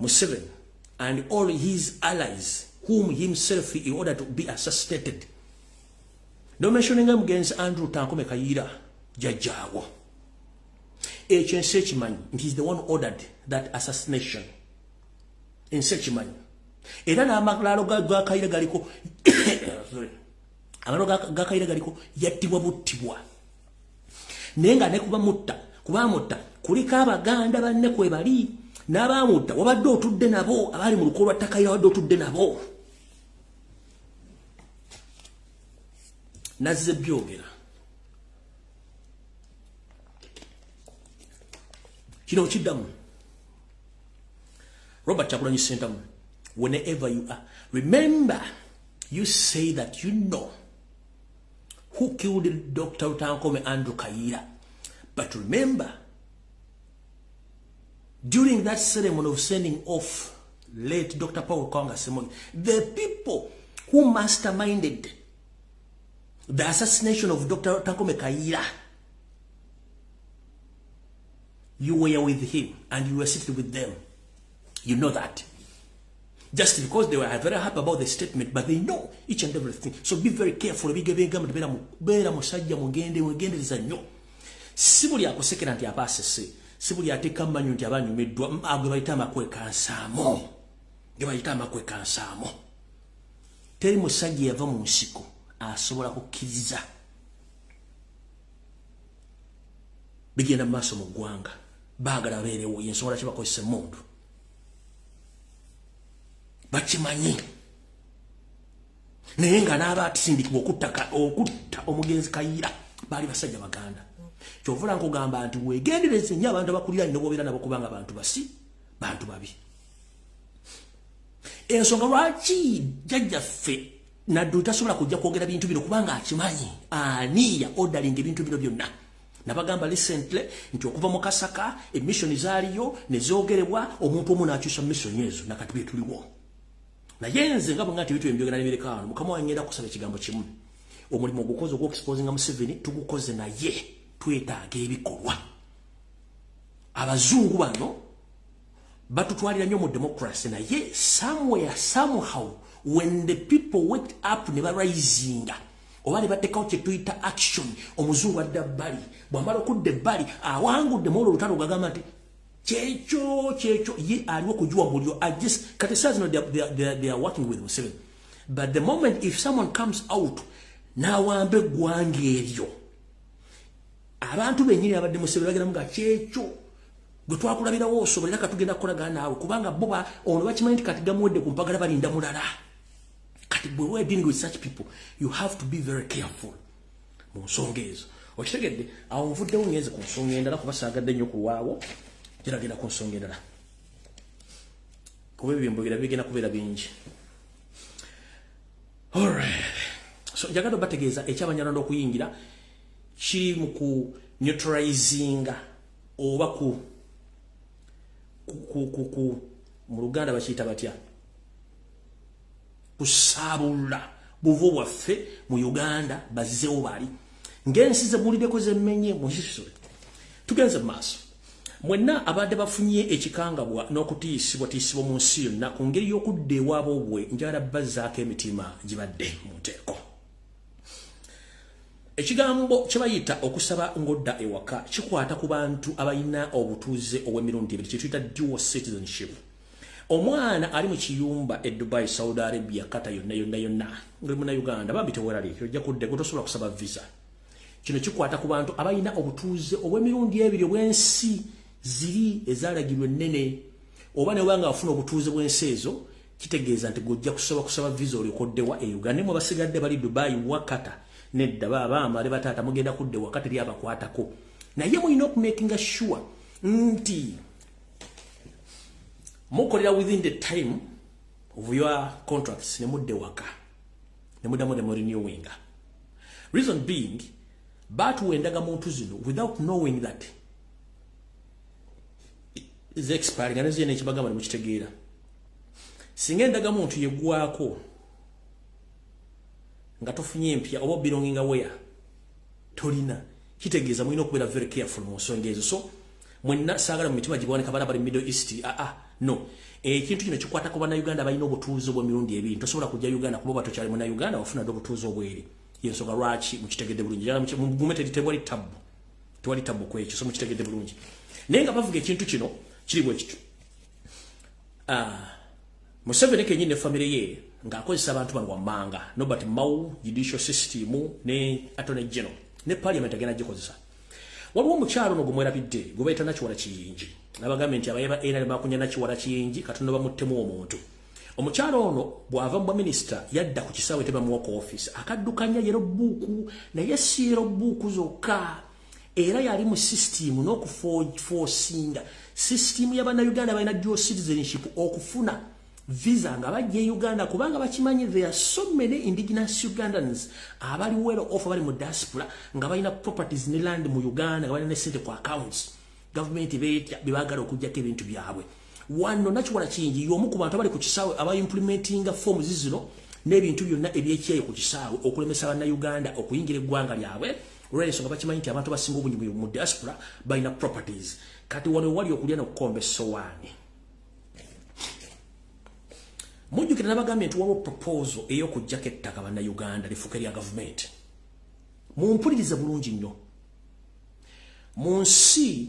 Museveni and all his allies whom himself he ordered to be assassinated. No mentioning mugenzi Andrew Tankome Kayira, jjajjaawo. Ekyo ensi ekimanyi nti is the one ordered that assassination. Ensi ekimanyi, era n'amalaalo ga Kayira galiko, amalaalo ga Kayira galiko. Yattibwa buttibwa, naye nga ne kuba mutta, kuba mutta kuliko abaganda banne kwe bali n'abamutta. Wabadde otudde nabo abali mu luko lwa Takayira, wabadde otudde nabo. Nazze byogera kino kiddamu. Robert Kyagulanyi Ssentamu, whenever you are, remember you say that you know who killed Dr. Rutankome Andrew Kayira. But remember, during that ceremony of sending off late Dr. Paul Kawanga Ssemogerere, the people who masterminded the assassination of Dr. Rutankome Kayira, you were with him and you were sitting with them. You know that. Just because they were very happy about the statement, but they know each and everything. So be very careful. Beera musajja mugende mwegendereza nnyo. Si buli akusekera nti aba asese. Si buli ateeka mmanyo nti abanyumiddwa. Agwe bayita amakwekansaamu, ge bayita amakwekansaamu. Teri musajja yava mu nsiko asobola kukkiriza bigenda mu maaso mu ggwanga. Baagala babeerewo, yensonga lwaki bakozesa emmundu, bakimanyi. Naye nga n'aba atisindikibwa okutta omugenzi Kayiira baali basajja Baganda. Kyovula nkugamba nti weegendereze nnyo abantu abakulira nno bobeera nabo, kubanga bantu basi, bantu babi. Ensonga lwaki jjajjaffe Nadduli tasobola kujja kwogera bintu bino, kubanga akimanyi ani ya ordering ebintu bino byonna. Nabagamba recently nti okuva mu Kasaka emission zaaliyo ne zoogerebwa omuntu omu n'akyusa mission ezo, nakati bye tuliwo. Naye nze nga bwe nti ebintu ebyogera n'ebireka wano, Mukama wange, ngenda kusaba ekigambo kimu. Omulimu ogukoze ogw'exposinga Museveni tugukoze, naye twetaaga ebikolwa. Abazungu bano batutwalira nnyo mu democracy, naye somewhere, somehow, when the people wake up ne barisinga oba ne bateekawo kye tuyita action, omuzungu adda bbali. Bw'amala okudda ebbali, awangudde mu olwo olutalo, gagamba nti kyekyo kyekyo, ye aliwo kujuwa mulyo. Kati saa zino they are working with Museveni, but the moment if someone comes out n'awamba eggwanga eryo, abantu bennyini abadde Museveni bagenda muga kyekyo gwe twakulabirawo osobola, era katugenda kukolagana naawe, kubanga bo ono bakimanyi nti kati gamuwedde ku mpagala, balinda mulala. Kati bwe we're dealing with such people, you have to be very careful mu nsonga ezo. Okitegedde? Awo nvuddewo, ngenze ku nsonga endala, kuba saagadde nnyo kulwawo. Geragenda ku nsonga endala, kuba ebyo byembogera bigenda kubeera bingi. Alright, so njagala obategeeza ekyabanyarwanda okuyingira kiri mu ku neutralizinga oba ku mu Luganda bakiyita batya, kusaabulula buvo bwaffe mu Uganda, bazzeewo bali ng'ensi zebuuliddeko zemmenye mu history. Tugenze mu maaso. Mwenna abadde bafunye ekikangabwa n'okutiisibwatiisibwa mu nsi yonna ku ngeri y'okudda ewaabwe, njagala bazzaako emitima gibadde mu nteeko. Ekigambo kye bayita okusaba ng'odda ewaka kikwata ku bantu abalina obutuuze obw'emirundi ebiri, kye tuyita dual citizenship. Omwana ali mu kiyumba e Dubai, Saudi Arabia, Kata, yonna yonna yonna, ngoli Munnayuganda, bambi teweraliikira, ojja kudda, gwe tosobola kusaba visa. Kino kikwata ku bantu abalina obutuuze obw'emirundi ebiri obw'ensi ziri ezalagirwa ennene, oba ne wabanga wafuna obutuuze bw'ensi ezo, kitegeeza nti gojja kusaba visa olyokoddewa e Uganda. Nemwe basigadde bali Dubai, wakata nedda, babaama ne bataata, mugenda kudde wakati eri abakwatako, naye mulina okumakinga sure nti mukolera within the time of your contracts ne mudde waka ne muddamu ne murenewinga. Reason being, batuwa endagamuntu zino without knowing that is expiring, nga neziyena ekibagamba nemukitegeera. Singa endagamuntu yeggwako nga tofunye empya oba belonginga where tolina, kitegeeza mulina okubeera very careful mu nsonga ezo. So mwenna saagala mu mitima giboneka bala bali Middle East. Aa ah, no, ekintu kino kikwata ku Bannayuganda balina obutuuze obw'emirundi ebiri. Tosobola kujja Uganda kuba oba tokyali Munnayuganda, wafuna dde obutuuze obweri. Yensonga lwaki mukitegedde bulungi. Mugume, tewali tabbu, tewali tabbu ku ekyo. So mukitegedde bulungi. Naye nga bavuga ekintu kino kiri bwe kityo, Museveni kenyini ne famire ye ng'akozesa abantu bano wammanga, Norbert Mao, judicial system ne attorney general ne parliament agenda gikozesa. Waliwo omukyalo ono gwe mwerabidde, gwe bayita Nakiwala Kiyingi. Nabagambye nti abaye ba NRM bakunya Nakiwala Kiyingi katono bamuttemu omuntu. Omukyalo ono bw'ava mu bwaminisita yadda ku kisaawe, tebamuwa ku office, akaddukanya yellow book. Naye si yellow book zokka, era yali mu system n'okuforcinga system y'Abannayuganda balina dual citizenship okufuna visa nga bajja e Uganda, kubanga bakimanyi there are so many indigenous Ugandans abali well off, abali mu diaspora, nga balina properties ne land mu Uganda, nga balina ne sente ku accounts. Gavumenti beetya, bebaagala okugjako ebintu byabwe. Wano Nakiwala Kiyingi y'omu ku bantu abali ku kisaawe aba implementinga forms zino n'ebintu byonna ebyekyeyo ku kisaawe okulemesa Bannayuganda okuyingira eggwanga lyabwe, olw'ensonga bakimanyi nti abantu abasinga obungi mu diaspora balina properties. Kati wano wali okulya n'okukomba essowaani. Mujjukira nabagambye nti waliwo proposal ey'okuggyako ettaka Bannayuganda lifuuke lya gavumenti. Mumpulirize bulungi nnyo. Mu nsi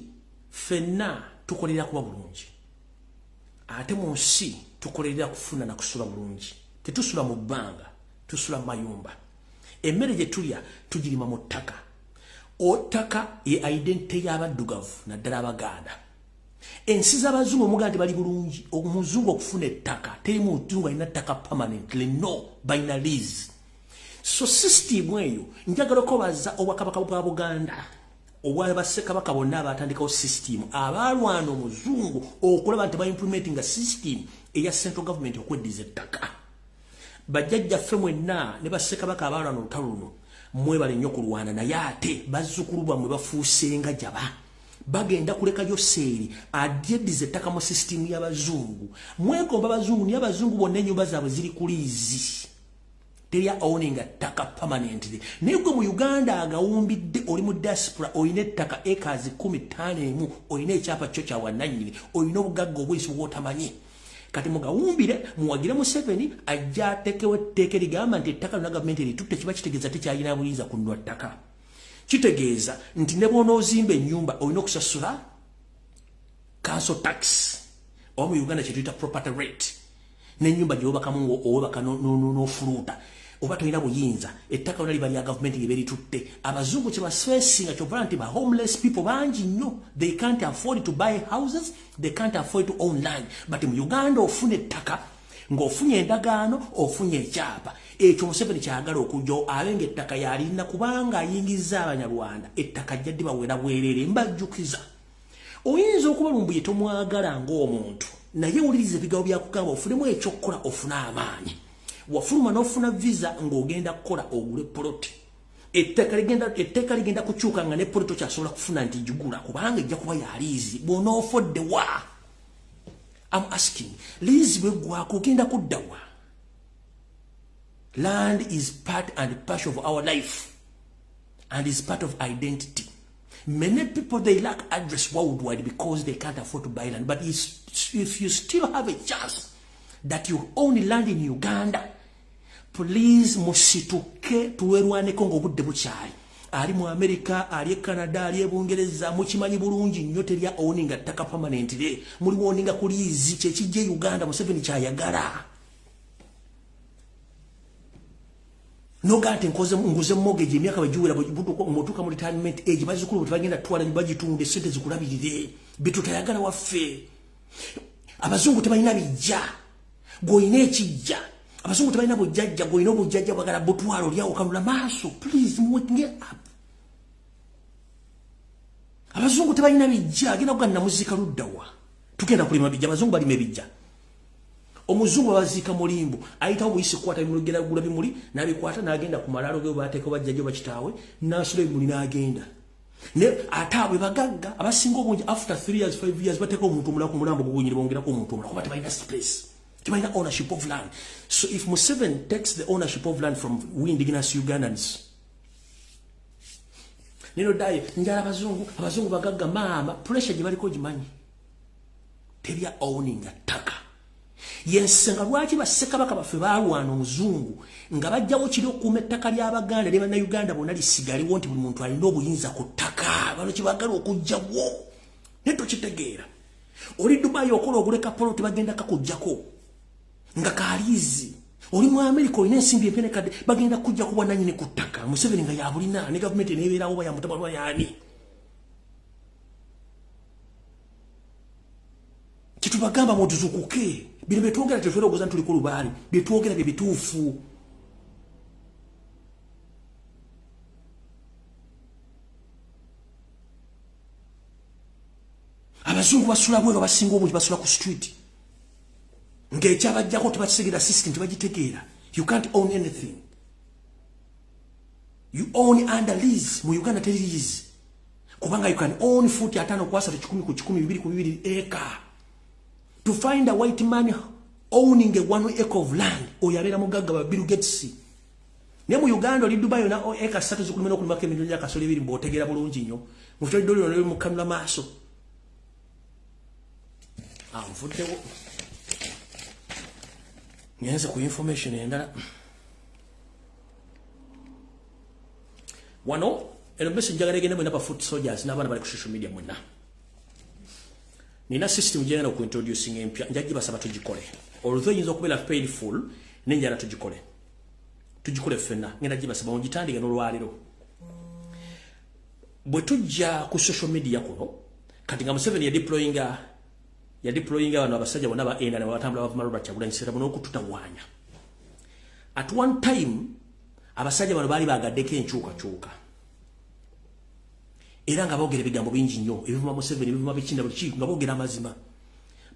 Ffenna tukolerera kuba bulungi, ate mu nsi tukolerera kufuna na kusula bulungi. Tetusula mu bbanga, tusula mu mayumba. Emmere gye tulya tugirima mu ttaka. Ottaka ye identity y'abaddugavu naddala Abaganda. Ensi z'abazungu omugaa nti bali bulungi, omuzungu okufuna ettaka teri muzungu alina ttaka permanently, no, balina lease. So system eyo njagala okubaza obwakabaka bwa Buganda obwa bassekabaka bonna abatandikawo system, abalwana omuzungu okulaba nti baimplementinga system eya central government okweddiza ettaka. Bajjajjaffe mwenna ne bassekabaka abalwana olutalo luno mwebale nnyo kulwana, naye ate bazzukulu bammwe bafuusenga jaba bagenda kulekayo seeri adyeddiza ettaka mu system y'abazungu. Mwegomba abazungu, naye abazungu bonna ennyumba zaabwe ziri ku liizi, terya owninga ttaka permanently. Naye gwe mu Uganda agawumbidde oli mu diaspora, olina ettaka acres 15, olina ekyapa kyo kya wannannyini, olina obugagga obuyisi bw'otamanyi. Kati mugawumbire muwagire Museveni ajja ateekewo etteeka erigamba nti ettaka lyonna gavumenti eritutte. Kiba kitegeeza tekyalina buyinza kunnwa ttaka. Kitegeeza nti ne bw'onoozimba ennyumba olina okusasula council tax, oba mu Uganda kye tuyita property rate, n'ennyumba gy'obakamu owebaka n'ofuluuta oba tolina buyinza. Ettaka lyonna liba lya gavumenti lye beritutte. Abazungu kye baswesinga kyovala nti ba homeless people bangi nnyo. They can't afford to buy houses, they can't afford to own land. But mu Uganda ofuna ettaka ng'ofunye endagaano, ofunye ekyapa. Ekyo Museveni kyagala okujja abe ng'ettaka yalina, kubanga ayingiza Abanyarwanda ettaka ajja ddibawera bwereere. Mbajjukiza, oyinza okuba Lumbuye tomwagala ng'omuntu, naye wuliriza ebigambo byakugamba ofunemu ekyokukola, ofune amaanyi. Wafuluma n'ofuna visa ng'ogenda kukola ogule poloti. Etteeka ligenda kukyuka nga ne poloti okyasobola kufuna nti gigula, kubanga ejja kuba ya lease. Bw'onoofodde wa? I'm asking, lease bweggwako ogenda kudda wa? Land is part and parcel of our life and is part of identity. Many people, they lack address worldwide because they can't afford to buy land. But if you still have a chance that you own land in Uganda, please musituke tuwerwaneko ng'obudde bukyali. Ali mu America, ali e Canada, ali e Bungereza, mukimanyi bulungi nnyo terya owninga ttaka permanently. Muli owninga ku lease. Kyekijja e Uganda Museveni kyayagala. Noga nti nkoze nguze mortgage, emyaka bwegiwera omutuuka mu retirement age, bazzukulu bwe tebagenda twala bagitunde sente zikulabirire. Bitutayagala waffe. Abazungu tebalina bijja, gw'olina ekijja. Abazungu tebalina bujjajja, gw'olina obujjajja bwagala butwalo olyawo kalula maaso. Please waking up. Abazungu tebalina bijja, agenda kuga namuziika luddawa? Tugenda kulima bijja? Abazungu balima ebijja. Omuzungu baziika mulimbo, ayitawo buyisi kukwata bimuli, genda kugula bimuli n'abikwata n'agenda ku malaalo ge bateeka bajjajja bakitaawe, n'asula ebimuli n'agenda. Ne ate abo bagagga abasinga obungi, after 3 years, 5 years, bateeka omuntu omulala ku mulambo gugunyiri, bongerako omuntu omulala kuba tebalina space, tebalina ownership of land. So if Museveni takes the ownership of land from we indigenous Ugandans, nino daye njala abazungu, abazungu bagagga. Maama, pressure gye baliko gimanyi, terya owning ttaka. Yensenga lwaki bassekabaka baffe baalwana omuzungu nga bajjawo kiri okukuuma ettaka ly'Abaganda ne Bannayuganda bonna lisigaliwo, nti buli muntu alina obuyinza ku ttaka. Bano kyebagala okugjawo naye tokitegeera. Oli Dubai okola oguleka poloti, bagenda kakuggyako nga ka lease. Oli mu America olina ensimbi empenekadde, bagenda kujja ku bwannannyini ku ttaka. Museveni nga yabulina ne gavumenti nebeerawo bayamutabala yaani? Kyetubagamba mutuzukuke. Bino byetwogera tetwerowooza nti tuli ku lubaale, byetwogera bye bituufu. Abazungu basula bweru, abasinga obungi basula ku street ng'ekyabajjako tebakitegeera, system tebagitegeera. You can't own anything, you own under lease. Mu Uganda teri lease, kubanga you can own futi 50 ku 30, 100 ku 100, 2 ku 2 eka. To find a white man owning a 1 acre of land, oyo abeera mugagga ba Bill Gates. Naye mu Uganda oli Dubai yona eka 3 zikulumena okulimako emirimu gyakasolo ebiri, mbw'otegeera bulungi nnyo mufutolidoliro mukanula maaso. Nvuddewo ngenze ku information endala. Wano eno message njagala egende mwena ba foot soldiers n'abaana bali ku social media mwenna. Nina system gyengenda okuintroducing empya, nja gibasaba tugikole. Although eyinza okubeera painful, nenjala tugikole. Tugikole ffenna, ngenda gibasaba mugitandike n'olwaleero. Bwe tujja ku social media kuno, kati nga Museveni yadeployinga bano abasajja bonna ba NRM batambula bavuma Robert Kyagulanyi Ssentamu n'okututawaanya. At one time, abasajja bano baali bagaddeko enkyukakyuka. Era nga boogera ebigambo bingi nnyo, ebivuma Museveni, ebivuma bikinda buli kiiko, nga boogera amazima.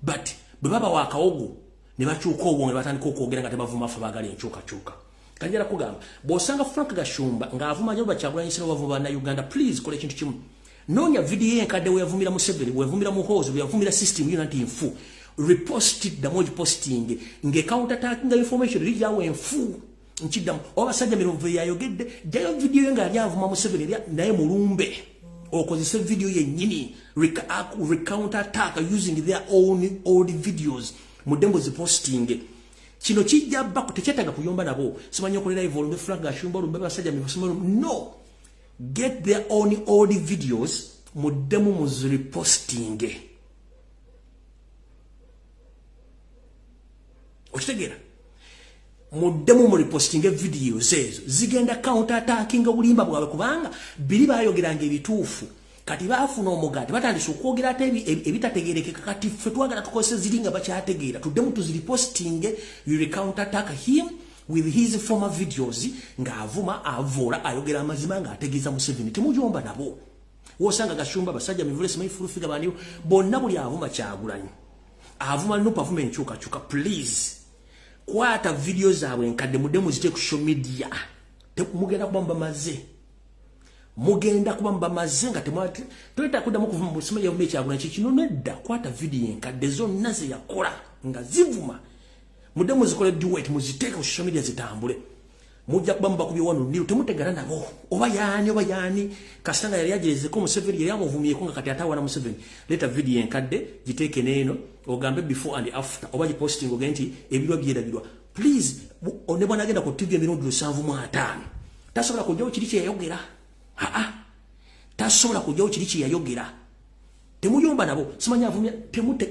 But bwe babawa akawogo ne bakyuka obwongo ne batandika okwogera nga tebavuma ffe baagala enkyukakyuka. Kanjala kugamba, bw'osanga Frank Gashumba ng'avuma Robert Kyagulanyi Ssentamu bavuma Bannayuganda, please kola ekintu kimu. Noonya vidiyo enkadde we yavumira Museveni, we yavumira Muhoozi, we yavumira system yonna nti nfu. Repost it, ddamu ogiposting ng'e counter attacking information eri enfu. Nkiddamu, oba basajja mirongo yayogedde, jjayo vidiyo ye nga yali avuma Museveni naye mulumbe. Okozese video yennyini, recounter attack using their own old videos. Muddemu ziposting. Kino kijja bako tekyetaaga kuyomba nabo. Simanyi okolera live olumbe Frank Gashumba, olumbe basajja mivusimanyi. No. Get their own old videos, muddemu muzireposting. Okitegeera? Muddemu mu reposting videos ezo zigenda counter attacking obulimba bwabwe, kubanga biri bayogeranga ebituufu. Kati baafuna omugaati, batandise okwogera ate ebitategeerekeka. Kati ffe twagala tukozese ziri nga bakyategeera, tuddemu tuzireposting. You counter attack him with his former videos ng'avuma, avoola, ayogera amazima ng'ategeeza Museveni. Temujomba nabo. Wosanga Gashumba, basajja mivule, simanyi fulufiga bani bonna, buli avuma Kyagulanyi, avuma NUP, avuma enkyukakyuka, please kwata video zaabwe enkadde muddemu zite ku social media. Mugenda kuba mubamaze, mugenda kuba mubamaze nga toyeta kuddamu kuvuma busima yavuma Ekyagulanyi kikino nedda. Kwata video enkadde zonna ze yakola nga zivuma, muddemu zikole duet, muziteeke ku social media zitambule. Mujja kuba mubakubye wano niru. Temutegana nabo oba yaani oba yaani, kasita nga yali agerezeko Museveni, yali amuvumyeko nga kati atawana Museveni. Leeta video enkadde giteeke n'eno ogambe before and after, oba giposting ogende nti ebirwa byerabirwa. Please, ne bwanagenda ku TV emirundi 75 tasobola kujjawo kiri kyeyayogera. Aa, tasobola kujjawo kiri kyeyayogera. Temuyomba nabo, simanyi avumya.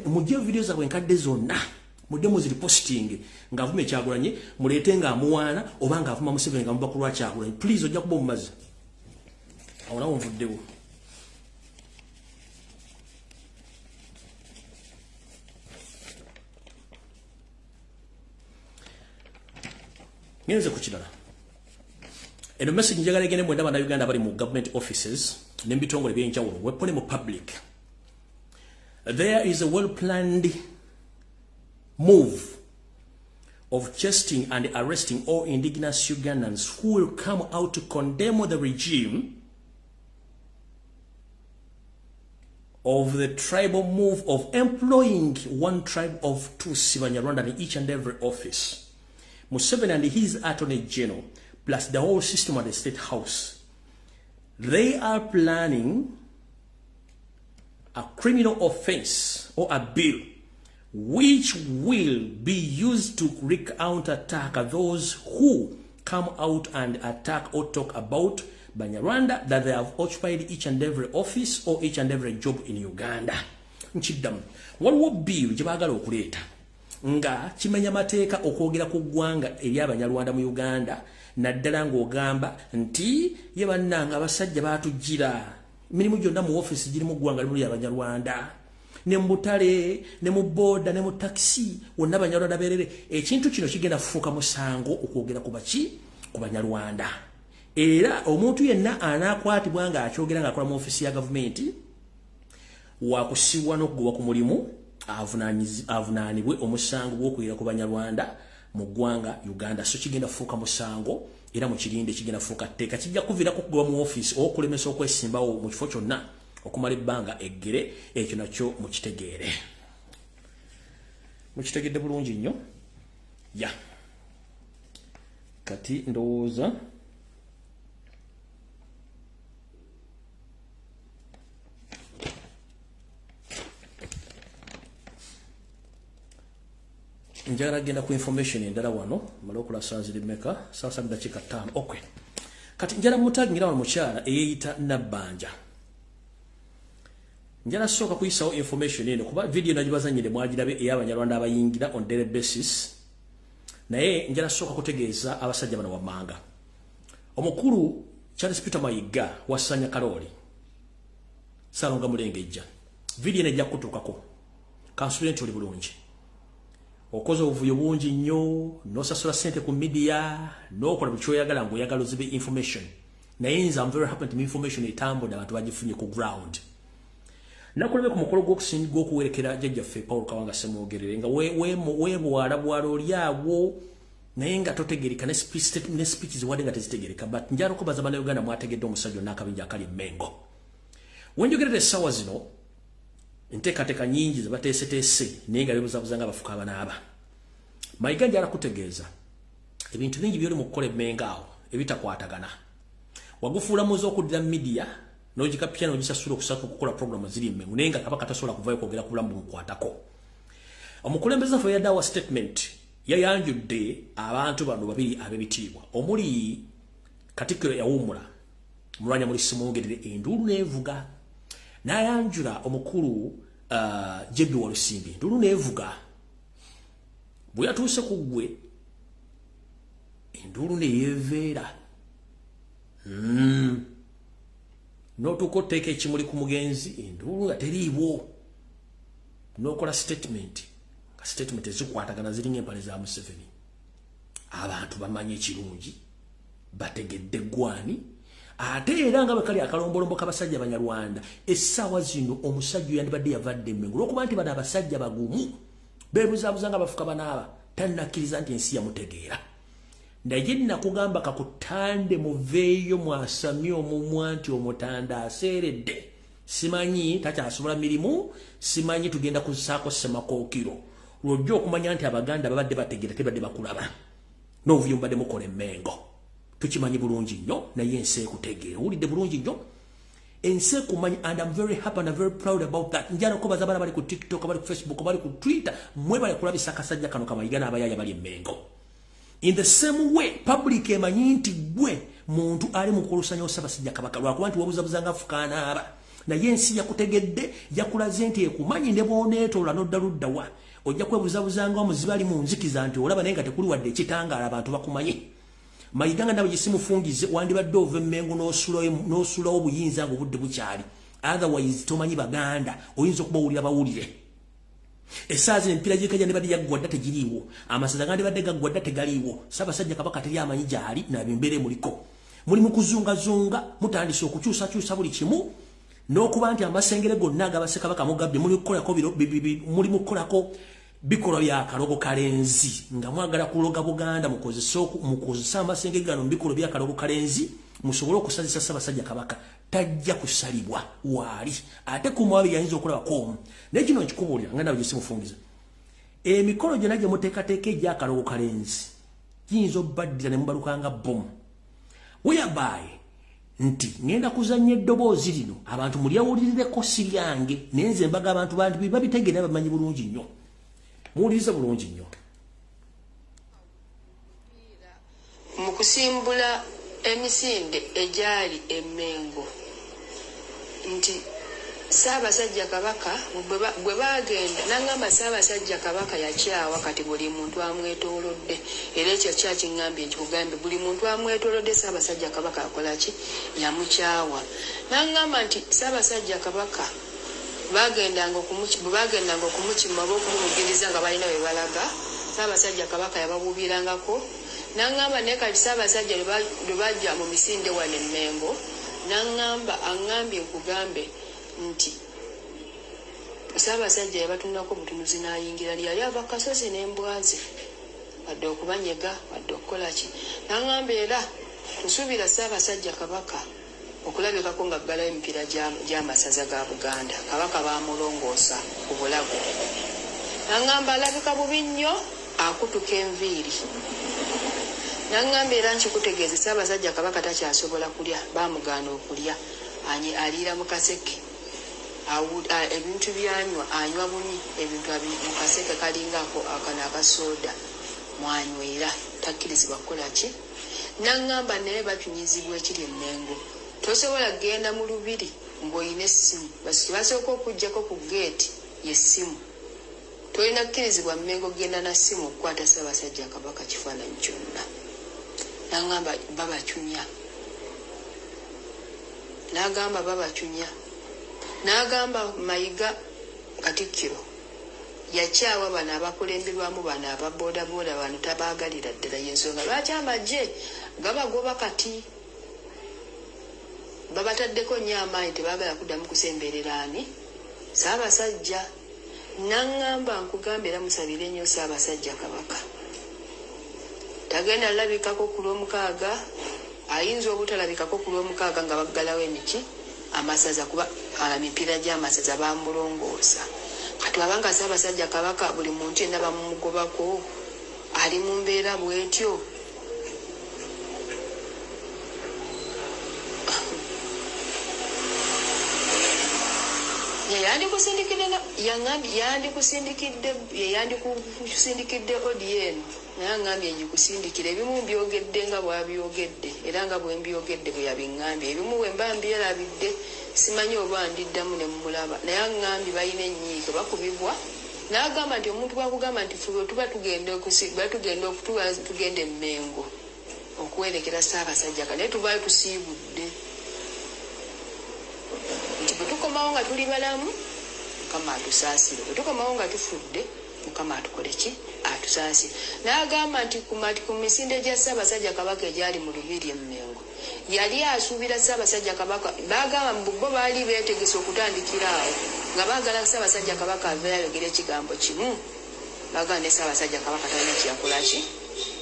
Mugye video zaabwe enkadde zonna, mudde muzireposting ng'avuma Ekyagulanyi, muleete ng'amuwaana oba ng'avuma Museveni nga muba ku lwa Kyagulanyi. Please, ojja kuba omumazi awo nawo nvuddewo. Ngenze ku kirala. Eno message njagala egende mwenda Bannayuganda bali mu government offices ne mu bitongole ebyenjawulo, wepone mu public. There is a well planned move of chasing and arresting all indigenous Ugandans who will come out to condemn the regime of the tribal move of employing one tribe of Tutsi Banyarwanda in each and every office. Museveni and his attorney general, plus the whole system at the State House, they are planning a criminal offense or a bill which will be used to counter-attack those who come out and attack or talk about Banyarwanda that they have occupied each and every office or each and every job in Uganda. Nkiddamu, waliwo bill gye baagala okuleeta nga kimenya mateeka okwogera ku ggwanga ery'Abanyarwanda mu Uganda, naddala ng'ogamba nti ye bannanga abasajja baatujjira, emirimu gyonna mu ofiisi girimu ggwanga limu ly'Abanyarwanda, ne mu butale, ne mu booda, ne mu takisi, wonna Banyarwanda berere. Ekintu kino kigenda kufuuka musango okwogera ku baki, ku Banyarwanda. Era omuntu yenna anaakwatibwa ng'akyogera ng'akola mu ofiisi ya gavumenti wakusibwa n'okugobwa ku mulimu, avunaanibwe omusango gw'okwogera ku Banyarwanda mu ggwanga Uganda. So kigenda kufuuka musango era mukirinde, kigenda kufuuka tteeka, kijja kuviirako okugoba mu ofiisi okulemesa okwesimbawo mu kifo kyonna okumala ebbanga eggere. Ekyo nakyo mukitegeere, mukitegedde bulungi nnyo. Ya, kati ndowooza njagala genda ku information endala wano male okula. Saa ziri mmeka? Saa 3:05. Okay, kati njala mutagingira wano mukyala eyeeyita Nabbanja. Njala sooka kuyisawo information eno kuba video nagibazanyire mwagirabe ey'Abanyarwanda abayingira on daily basis. Naye njala sooka kutegeeza abasajja bano wammanga. Omukulu Charles Peter Mayiga wasanya Kaloli Salonga Mulengejja, video eno ejja kutuukako. Kansubire nti oli bulungi. Okoze obuvuyo bungi nnyo, n'osasula ssente ku media, n'okola buli kyoyagala ng'oyagala ozibe information. Naye nze I'm very happy nti information etambudde, abantu bagifunye ku ground. Nakulabe ku mukolo gw'okuwerekera jjajjaffe Paul Kawanga Ssemwogerere nga weebwala bwala oli awo, naye nga totegereka ne speech ziwadde nga tezitegereka. But njala okubaza Bannayuganda, mwategedde omusajja n'akabinja akali Mengo. Wenjogerera essaawa zino, enteekateeka nnyingi ze bateeseteese, naye nga beebuzabuza nga bafuka abanaaba. Mayiga, njala kutegeeza ebintu bingi byoli mu kukola emmengo awo ebitakwatagana. Wagufuula muze okuddira media n'ogikapya n'ogisasula okusaka okukola program ziri emmengo, naye nga Kabaka tasobola kuvayo kwogera ku bulamu bumukwatako. Omukulembeze waffe yadde awa statement, yayanjudde abantu bano babiri ab'ebitiibwa omuli Katikkiro yawummula Mulwanya muli Ssemwogerere, enduulu n'evuga, n'ayanjula omukulu Jebbi Walusimbi, enduulu n'evuga. Bwe yatuuse ku ggwe, enduulu neyeeveera. N'otuuka oteeka ekimuli ku mugenzi, enduulu nga teriiwo, n'okola statement nga statement ezikwatagana ziringa empale za Museveni. Abantu bamanyi ekirungi, bategedde gwani. Ate era nga bwe kali akalombolombo k'abasajja Abanyarwanda, essaawa zino omusajja yandibadde yavadde Emmengo, olwokuba nti bano abasajja bagumu beebuzaabuza nga bafuka banaaba, tannakkiriza nti ensi yamutegeera. Naye nakugamba kakutande, muveeyo mwasamye omumwa nti omutanda aseeredde, simanyi takyasobola mirimu, simanyi tugenda kusaako Ssemakookiro. Lwojja okumanya nti Abaganda babadde bategeera, tebadde bakulaba n'obuvuyo mubadde mukola Emmengo. Tukimanyi bulungi nnyo, naye ensi ekutegeera. Owulidde bulungi nnyo, ensi ekumanyi, and I'm very happy and I'm very proud about that. Njala okubaza abaana bali ku TikTok, bali ku Facebook, bali ku Twitter, mwe bali kulabisa akasajja kano Kamayiga n'abayaaya bali Emmengo. In the same way, public emanyi nti gwe muntu ali mu kulusanyawo Ssaabasajja Kabaka, lwakuba nti wabuzabuza nga fukaanaaba, naye ensi yakutegedde, yakulaze nti ekumanyi. Ne bw'oneetoola n'odda luddawa, ojja kwebuzabuzanga omuzibe ali mu nzikiza nti olaba, naye nga tekuli wadde ekitangaala. Abantu bakumanyi. Mayiga, nga ndaba gisimufungize, wandibadde ova Emmengo n'osuulawo obuyinza nga obudde bukyali. Otherwise tomanyi Baganda, oyinza okubawulira bawulire. Essaawa zino emipiira gyekajja ndibadde yaggwa dda, tegiriiwo. Amasaza gandibadde gaggwa dda, tegaliiwo. Ssaabasajja Kabaka teri amanyi gyali, nabimbeera emuliko. Muli mu kuzungazunga, mutandise okukyusakyusa buli kimu, n'okuba nti amasengere gonna ag'abassekabaka mugabbye. Muli mu kukolako bikolwa bya kalogo kalenzi, nga mwagala kuloga Buganda. Mukozese amasengere gano mu bikolwa bya kalogo kalenzi, musobole okusazisa Ssaabasajja Kabaka. Tajja kusalibwa, waali ate kumwabi yayinza okulabako omu. Naye kino nkikubuulira nga nawe gyesimufungiza, emikolo gyonna gye muteekateeka egy'akalogo kalenzi giyinza obbaddira ne mubalukanga bomu, whereby nti ŋŋenda kuzannya eddoboozi lino abantu mulyawulirireko, si lyange, naye nze mbaga abantu bantu babitegeera, bamanyi bulungi nnyo. Muwulirize bulungi nnyo. Mu kusimbula emisinde egyali Emmengo nti Ssaabasajja Kabaka bwe bagenda nangamba Ssaabasajja Kabaka yakyawa, kati buli muntu amwetoolodde. Era ekyo kyakiŋŋambye nkikugambye, buli muntu amwetoolodde. Ssaabasajja Kabaka akola ki? Yamukyawa. Nangamba nti Ssaabasajja Kabaka bwe bagendanga okumukima oba okumubugiriza nga balina we balaga, Ssaabasajja Kabaka yababuubirangako. Naŋŋamba naye kati Ssaabasajja lwe bajja mu misinde wano Emmengo, naŋŋamba aŋŋambye nkugambe nti Ssaabasajja yabatunulako butunuzi n'ayingira. Yali ava kasozi n'embwa ze, wadde okubanyega, wadde okukola ki. Naŋŋamba era nsuubira Ssaabasajja Kabaka okulabikako nga ggalawo emipiira gy'amasaza ga Buganda. Kabaka baamulongoosa ku bulago. Naŋŋamba alabika bubi nnyo, akutuka enviiri. Naŋŋamba era nkikutegeeze, Ssaabasajja Kabaka takyasobola kulya, baamugaana okulya, aliira mu kaseke. Ebintu byanywa, anywa bunywi ebintu mu kaseke kalingako akano akasooda mwanywera, takkirizibwa kukola ki. Naŋŋamba naye bakinyizibwa ekiri Emmengo, tosobola kugenda mu lubiri. Ng'olina essimu, basooka okuggyako ku geeti y'essimu. Tolina kkirizibwa Mmengo kugenda na ssimu okukwata Ssaabasajja Kabaka kifaananyi kyonna. N'aŋŋamba babacunya. N'agamba babacunya. N'agamba Mayiga Katikkiro yakyawa bano abakulemberwamu bano aba boodabooda bano tabaagalira ddala, y'ensonga lwaki amagye gabagoba kati. Babataddeko nnyo amaanyi, tebaagala kuddamu kusemberera ani? Ssaabasajja. N'aŋŋamba nkugambye era musabire nnyo Ssaabasajja Kabaka. Tagenda labikako ku Lwomukaaga, ayinza obutalabikako ku Lwomukaaga nga baggalawo emiki amasaza kuba emipiira gy'amasaza bamulongoosa. Kati wabanga Ssaabasajja Kabaka buli muntu yenna bamumugobako ali mu mbeera bw'etyo. Yandikusindikidde audio eno, naye aŋŋambye ngikusindikire. Ebimu mbyogedde nga bw'abyogedde era nga bwe mbyogedde bwe yabiŋŋambye. Ebimu bwe mba mbyerabidde simanyi oba ndiddamu ne mmulaba, naye aŋŋambye balina ennyiike bakubibwa. N'agamba nti omuntu bw'akugamba nti ffe bwe tuba tugenda tugenda e Mmengo okuwerekera Ssaabasajja naye tubaayo tusiibudde nti bwe tukomawo nga tuli balamu Mukama atusaasire, bwe tukomawo nga tufudde Mukama atukole ki? Atusaasire. N'agamba nti ku misinde gya Ssaabasajja Kabaka egyali mu Lubiri e Mmengo yali asuubira Ssaabasajja Kabaka, baagamba mbu bo baali beetegese okutandikira awo nga baagala Ssaabasajja Kabaka aveeyo ayogere ekigambo kimu. Baagamba ne Ssaabasajja Kabaka talina kye yakola ki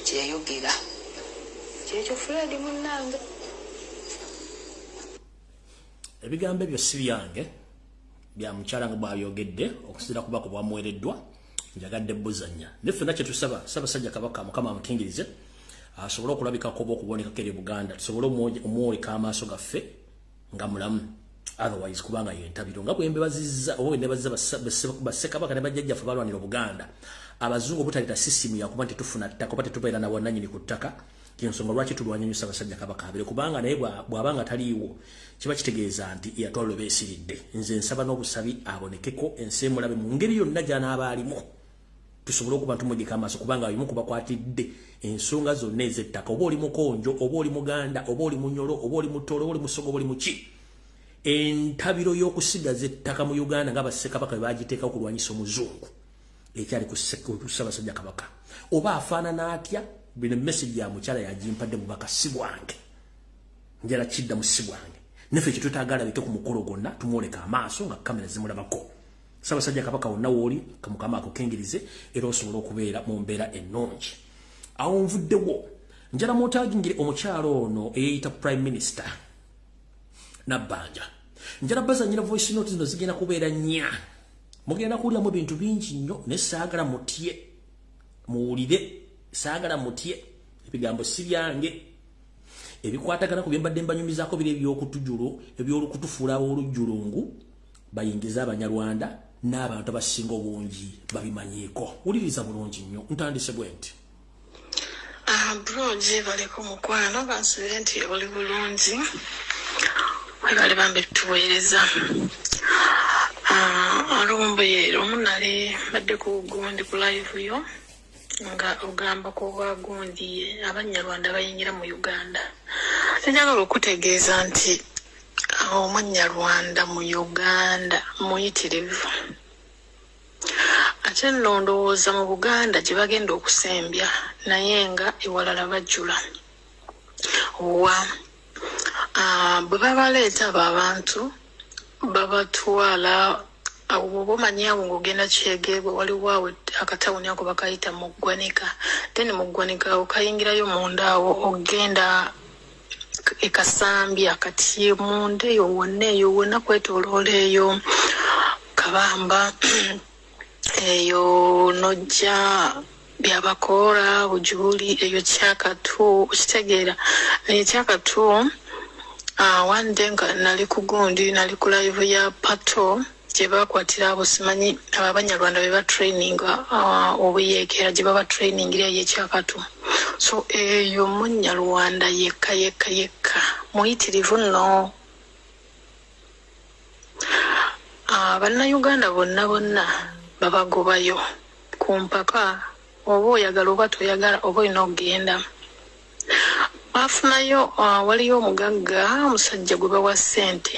kye yayogera. Kyekyo Fred munnange. Ebigambo ebyo si byange, bya mukyala nga bw'abyogedde okusinziira kubako bwamuweereddwa. Njagadde buzannya naye ffenna kye tusaba Ssaabasajja Kabaka Mukama amukingirize asobole okulabikako oba okubonekako eri Buganda, tusobole omwoleka amaaso gaffe nga mulamu, otherwise kubanga yentabiro nga bwembebazizza oba bwenebazizza bassekabaka ne bajjajjaffe balwanira Obuganda. Abazungu obutaleeta sisitimu yakuba nti tufuna ttaka oba tetubeera na bwannannyini ku ttaka, y'ensonga lwaki tulwanya nnyo Ssaabasajja Kabaka abere, kubanga naye bw'aba nga taliiwo kiba kitegeeza nti yatwala lwe beesiridde. Nze nsaba n'obusabi abonekeko ensi emulabe mu ngeri yonna gy'anaaba alimu, tusobole okuba tumwegeka amaaso, kubanga omu kubakwatidde ensonga zonna ez'ettaka. Oba oli Mukonjo, oba oli Muganda, oba oli Munyolo, oba oli Mutolo, oba oli Musoga, oba oli muki, entabiro y'okusigaza ettaka mu Uganda nga bassekabaka bwe bagiteeka okulwanyisa omuzungu ekyali ku Ssaabasajja Kabaka. Oba afaanana atya, bino message ya mukyala yagimpadde bubaka si bwange, njala kiddamu si bwange. Naffe kye twetaaga alabike ku mukolo gwonna, tumwoleka amaaso nga kamera zimulabako. Ssaabasajja Kabaka wonna w'oli, Mukama akukingirize era osobole okubeera mu mbeera ennungi. Awo nvuddewo njala mwotagingire omukyalo ono eyeeyita Prime Minister Nabbanja. Njala bazanyira voice note zino zigenda kubeera nnya, mugenda kuwuliramu ebintu bingi nnyo, naye saagala mutye, muwulire, saagala mutye. Ebigambo si byange, ebikwatagana ku bye mbadde mbanyumizaako biri ebyokutujulu ebyolukutufuula olujjulungu bayingiza Abanyarwanda n'abantu abasinga obungi babimanyiiko. Wuliriza bulungi nnyo, ntandise bwe nti. Bro, gyebaleko mukwano, bansuubire nti oli bulungi, webale bambi tuweereza. Olumbuye lumu nali mbadde ku gundi ku live yo nga ogamba ku bwa gundi Abanyarwanda bayingira mu Uganda. Njagala okutegeeza nti Omunyarwanda mu Uganda muyitirivu, ate nno ndowooza mu Buganda gye bagenda okusembya, naye nga ewalala bajjula. Wa bwe babaleeta abo abantu babatwala awo, bw'oba omanyi awo ng'ogenda Kyegeebwe, waliwo awo akatawuni ako bakayita mu ggwanika, then mu ggwanika awo kayingirayo munda awo ogenda e Kasambya. Kati munda eyo wonna, eyo wonna kwetooloola eyo Kabamba eyo nojja Byabakoola, Bujuli eyo Kyakatu, okitegeera ekyakatu. One day nga nali ku gundi, nali ku live ya Pato gye bakwatira abo, simanyi abo Abanyarwanda be batraininga obuyeekera gye baba trainingira eyo ekyakatu. So eyo Munyarwanda yekka yekka yekka muyitirivu nno. Bannayuganda bonna bonna babagobayo ku mpaka, oba oyagala oba toyagala, oba olina okugenda. Bafunayo waliyo omugagga omusajja gwe bawa ssente,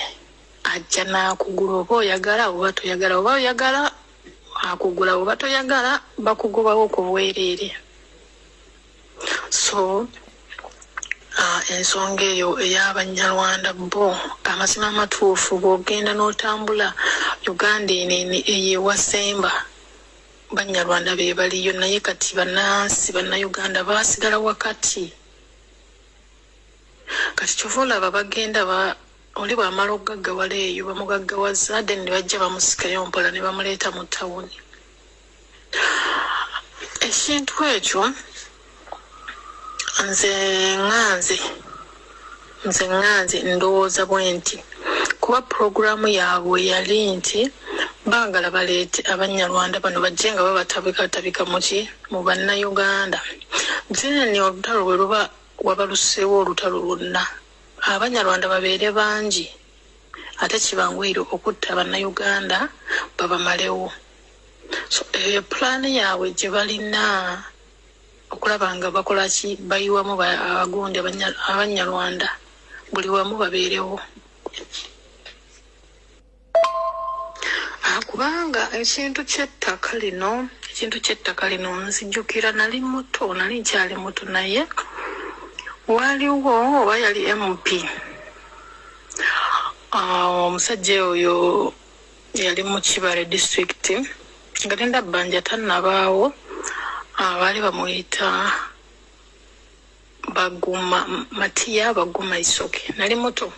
ajja n'akugula, oba oyagala oba toyagala, oba oyagala akugula, oba toyagala bakugobawo ku bwereere. So ensonga eyo ey'Abanyarwanda, bo amazima amatuufu, bw'ogenda n'otambula Uganda eno eyo ewasemba Banyarwanda be baliyo, naye kati bannansi Bannayuganda baasigala wakati. Kati kyova olaba bagenda oli bw'amala okugaggawala eyo bamugaggawaza, then ne bajja bamusikayo mpola ne bamuleeta mu tawuni. Ekintu ekyo nze ŋŋanze ndowooza bwe nti kuba puroguramu yaabwe yali nti baagala baleete Abanyarwanda bano bajje nga babatabikatabika muki mu Bannayuganda, then olutalo bwe luba wabaluseewo, olutalo lwonna Abanyarwanda babeere bangi, ate kibanguyire okutta Bannayuganda babamalewo. So eyo pulaani yaabwe gye balina okulaba nga bakola ki, bayiwamu abagundi Abanyarwanda buli wamu babeerewo. Kubanga ekintu ky'ettaka lino nzijukira nali muto, nali nkyali muto, naye waliwo oba yali MP, omusajja oyo yali mu Kibale District nga tenda bbanja tannabaawo, baali bamuyita Baguma Matiya Baguma Isoke. Nali muto.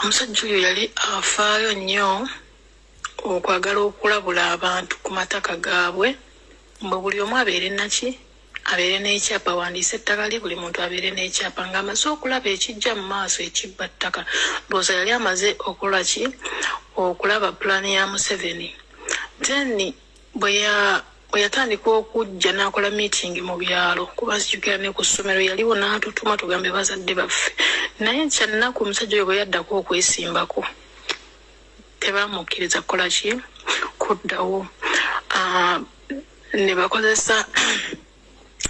Omusajja oyo yali afaayo nnyo okwagala okulabula abantu ku mataka gaabwe, mbwe buli omu abeere naki, abeere n'ekyapa, awandiise ettaka lye, buli muntu abeere n'ekyapa, ng'amaze okulaba ekijja mu maaso ekibba ttaka. Ndowooza yali amaze okukola ki, okulaba pulaani ya Museveni. Then bwe yatandika okujja n'akola meeting mu byalo, kuba nzijukira ne ku ssomero yaliwo n'atutuma tugambe bazadde baffe. Naye kyannaku, omusajja oyo bwe yaddako okwesimbako tebamukkiriza kukola ki, kuddawo. Ne bakozesa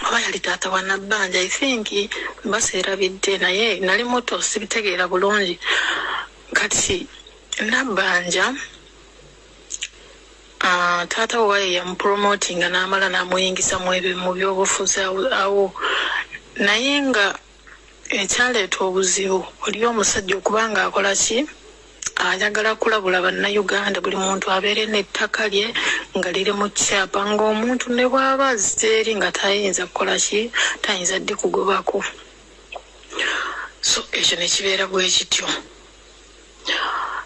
oba yali taata wa Nabbanja, I think, baseerabidde, naye nali muto sibitegeera bulungi. Kati Nabbanja, taata we waye yamupromotinga n'amala n'amuyingisa mu byobufuzi awo, naye nga ekyaleeta obuzibu oli omusajja okuba nga akola ki, ayagala kulabula Bannayuganda buli muntu abeere n'ettaka lye nga liri mu kyapa, ng'omuntu ne bw'aba azze eri nga tayinza kukola ki, tayinza ddi kugobako. So ekyo ne kibeera bwe kityo.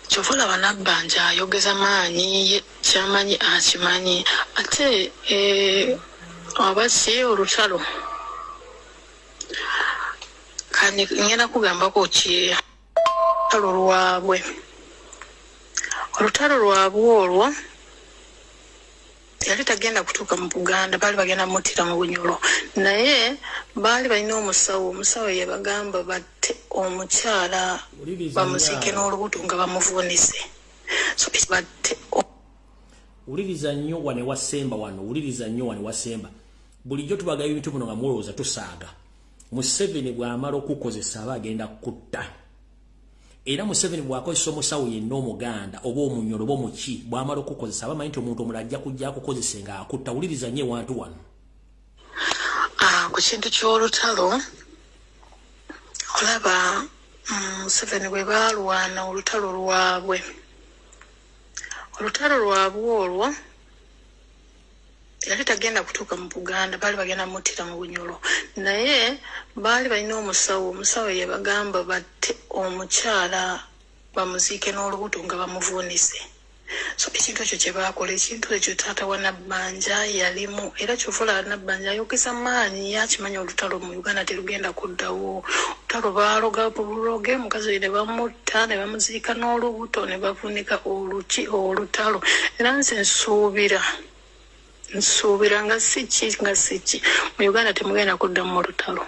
Kyova olaba Nabbanja ayogeza maanyi, ye kyamanyi akimanyi. Ate oba ki olutalo, kandi ngenda kugambako ki, olutalo lwabwe, olutalo lwabwe olwo yali tagenda kutuuka mu Buganda, baali bagenda muttira mu Bunyolo, naye baali balina omusawo. Omusawo yabagamba batte omukyala Wuliriza bamuziike nnyo. n'olubuto nga bamuvuunise. So batte Wuliriza nnyo wano ewasemba wano, wuliriza nnyo wano ewasemba. Bulijjo tubagaba ebintu bino nga mulowooza tusaaga. Museveni bw'amala okukozesa aba agenda kutta. Era Museveni bw'akozesa omusawo yenna Omuganda oba Omunyolo oba omuki, bw'amala okukozesa aba amanyi nti omuntu omulala ajja kujja akukozese ng'akutta. Wuliriza nnyo ewantu wano. Ku kintu ky'olutalo, olaba Museveni bwe baalwana olutalo lwabwe, olutalo lwabwe olwo yali tagenda kutuuka mu Buganda, baali bagenda muttira mu Bunyolo, naye baali balina omusawo. Omusawo yabagamba batte omukyala bamuziike n'olubuto nga bamuvuunise. So ekintu ekyo kye baakola, ekintu ekyo taata wa Nabbanja yalimu, era kyova olaba Nabbanja ayogeza maanyi, yakimanyi olutalo mu Uganda terugenda kuddawo. Olutalo baaloga buloge, omukazi oyo ne bamutta ne bamuziika n'olubuto ne bavuunika oluki olutalo. Era nze nsuubira nga si ki mu Uganda temugenda kuddamu mu lutalo.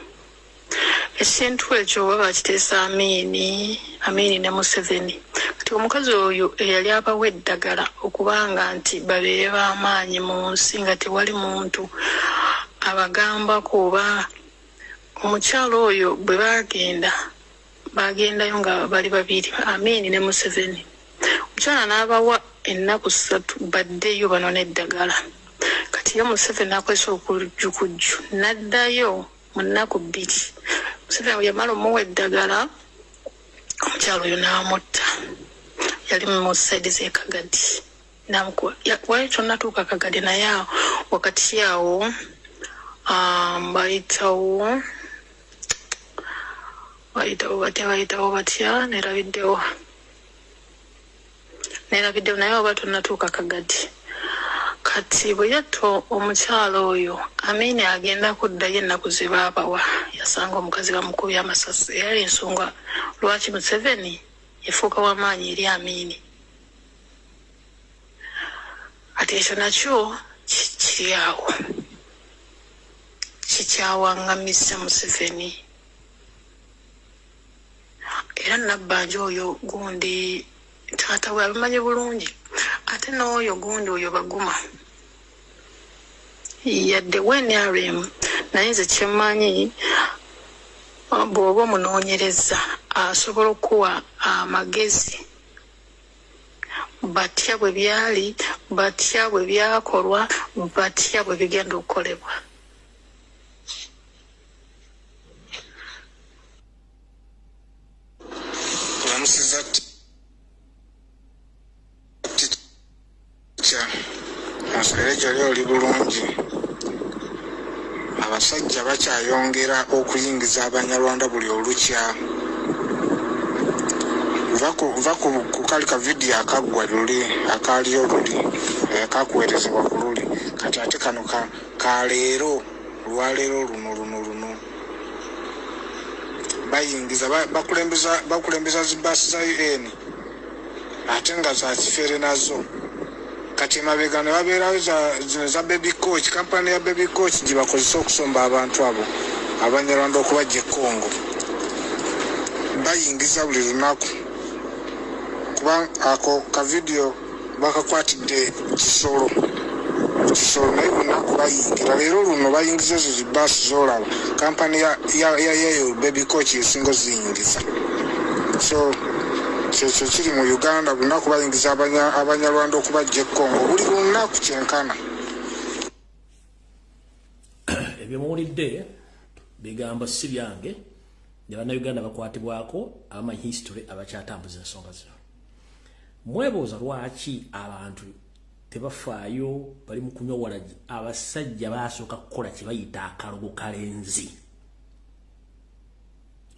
Ekintu ekyo oba bakiteesa Amiini, Amiini ne Museveni. Kati Kati omukazi oyo eyali abawa eddagala okubanga nti babeere b'amaanyi mu nsi nga tewali muntu abagambako, oba omukyalo oyo bwe bagendayo nga bali babiri, Amini ne Museveni. Omukyala n'abawa ennaku 3 baddeyo banone eddagala. Kati ye Museveni akozesa okujjukujju n'addayo mu nnaku 2. Museveni bwe yamala omuwa eddagala, omukyala oyo n'amutta. Yali mu saidi z'e Kagadi. Wali tonnatuuka Kagadi, naye awo wakati awo bayitawo batya nerabiddewo, naye oba tonnatuuka Kagadi. Kati bwe yatta omukyala oyo, Amini agenda kuddayo ennaku ze baabawa, yasanga omukazi bamukubye amasasi. Era ensonga lwaki Museveni yafuuka w'amaanyi eri Amini. Kati ekyo nakyo kiri awo kikyawaŋŋamisa Museveni. Era Nabbanja oyo gundi taata we abimanyi bulungi, ate n'oyo gundi oyo Baguma yadde WNRM, naye nze kyemmanyi bw'oba omunoonyereza asobola okuwa amagezi batya bwe byali, batya bwe byakolwa, batya bwe bigenda okukolebwa. Kulamusiza teacher, nsubire gyoli oli bulungi. Abasajja bakyayongera okuyingiza Abanyarwanda buli olukya. Nva ku kali ka vidiyo akaggwa luli, akaaliyo luli, akakuweerezebwa ku luli. Kati ate kano ka leero, olwaleero luno. Bayingiza, bakulembeza zibaasi za UN ate nga za kifeere nazo. Kati emabega ne babeerawo zino za Baby Coach, kampani ya Baby Coach gye bakozesa okusomba abantu abo Abanyarwanda okubajja e Congo. Bayingiza buli lunaku, kuba ako ka vidiyo bakakwatidde Kisolo, naye lunaku bayingira. Leero luno bayingiza ezo zibaasi z'olaba, kampani ya Baby Coach esinga oziyingiza. So kyekyo kiri mu Uganda, lunaku bayingiza Abanyarwanda okubajja e Congo buli lunaku kyenkana. Ebyo muwulidde bigambo si byange, ne Bannayuganda bakwatibwako abamanyi history abakyatambuza ensonga zino. Mwebuuza lwaki abantu tebafaayo, bali mu kunywa walagi. Abasajja baasooka kukola kye bayita akalogo kalenzi,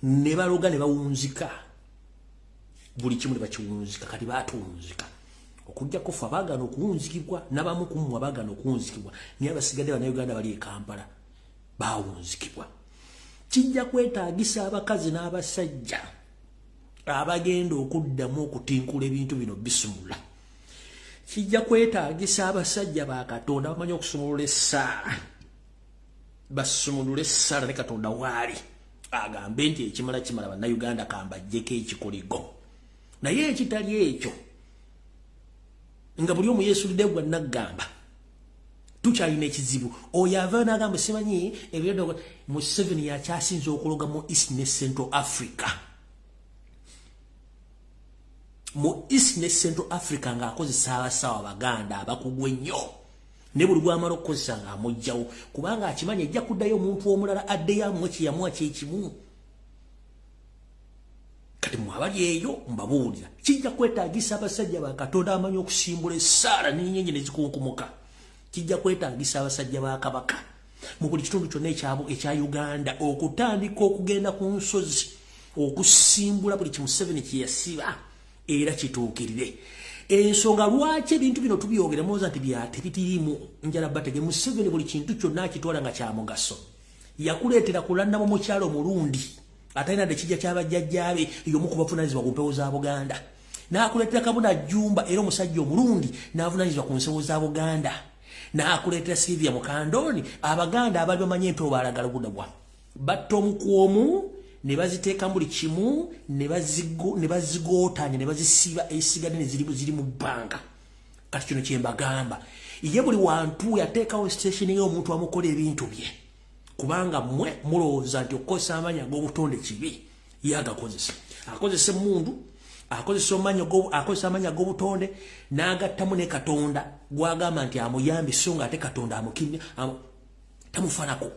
ne baloga ne bawunzika buli kimu ne bakiwunzika. Kati baatuwunzika okujjako ffe abaagaana okuwunzikibwa, n'abamu ku mmwe abaagaana okuwunzikibwa, naye abasigadde Bannayuganda bali e Kampala baawunzikibwa. Kijja kwetaagisa abakazi n'abasajja abagenda okuddamu okutinkula ebintu bino bisumula. Kijja kwetaagisa abasajja ba Katonda bamanyi okusumulula essaala, basumulule essaala ne Katonda waali agambe nti ekimala kimala Bannayuganda kambajjeko ekikoligo. Naye ekitali ekyo nga buli omu yeesulidde gwa naggamba, tukyalina ekizibu. Oyo avaayo n'agamba simanyi ebyo. Museveni yakyasinze okuloga mu East ne Central Africa, mu East ne Central Africa ng'akozesa abasawo Abaganda abakugu ennyo, ne buli lw'amala okukozesa ng'amuggyawo, kubanga akimanyi ejja kuddayo omuntu omulala addeyo amuwe kye yamuwa kyekimu. Kati mmwe abali eyo mbabuulira, kijja kwetaagisa abasajja ba Katonda abamanyi okusimbula essaala n'ennyenje ne zikunkumuka. Kijja kwetaagisa abasajja ba Kabaka mu buli kitundu kyonna ekya Uganda okutandika okugenda ku nsozi okusimbula buli ki Museveni kye yasiba era kituukirire. Ensonga lwaki ebintu bino tubyogera muwoza nti tebitiriimu njala batege. Museveni buli kintu kyonna akitwala nga kya mugaso. Yakuleetera kulanna mu mukyalo omulundi atalina dde kijja ky'abajjajjaabe y'omu ku bavunaanyizibwa ku mpewo za Buganda. N'akuleetera Kabona Jjumba era omusajja omulundi n'avunaanyizibwa ku nsewo za Buganda. N'akuleetera Sylvia Mukandoni, Abaganda abaali bamanyi empewo baalagala budabwa. Batta omu ku omu ne baziteeka buli kimu, ne bazigootanya, ne bazisiba, esigadde ne ziri mu bbanga. Kati kino kye mbagamba, ye buli wantu yateekawo station y'omuntu amukola ebintu bye, kubanga mmwe mulowooza nti okukozesa amaanyi ag'obutonde kibi. Ye agakozesa, akozesa emmundu, akozesa amaanyi ag'obutonde n'agattamu ne Katonda gw'agamba nti amuyambe, so nga ate Katonda tamufanako.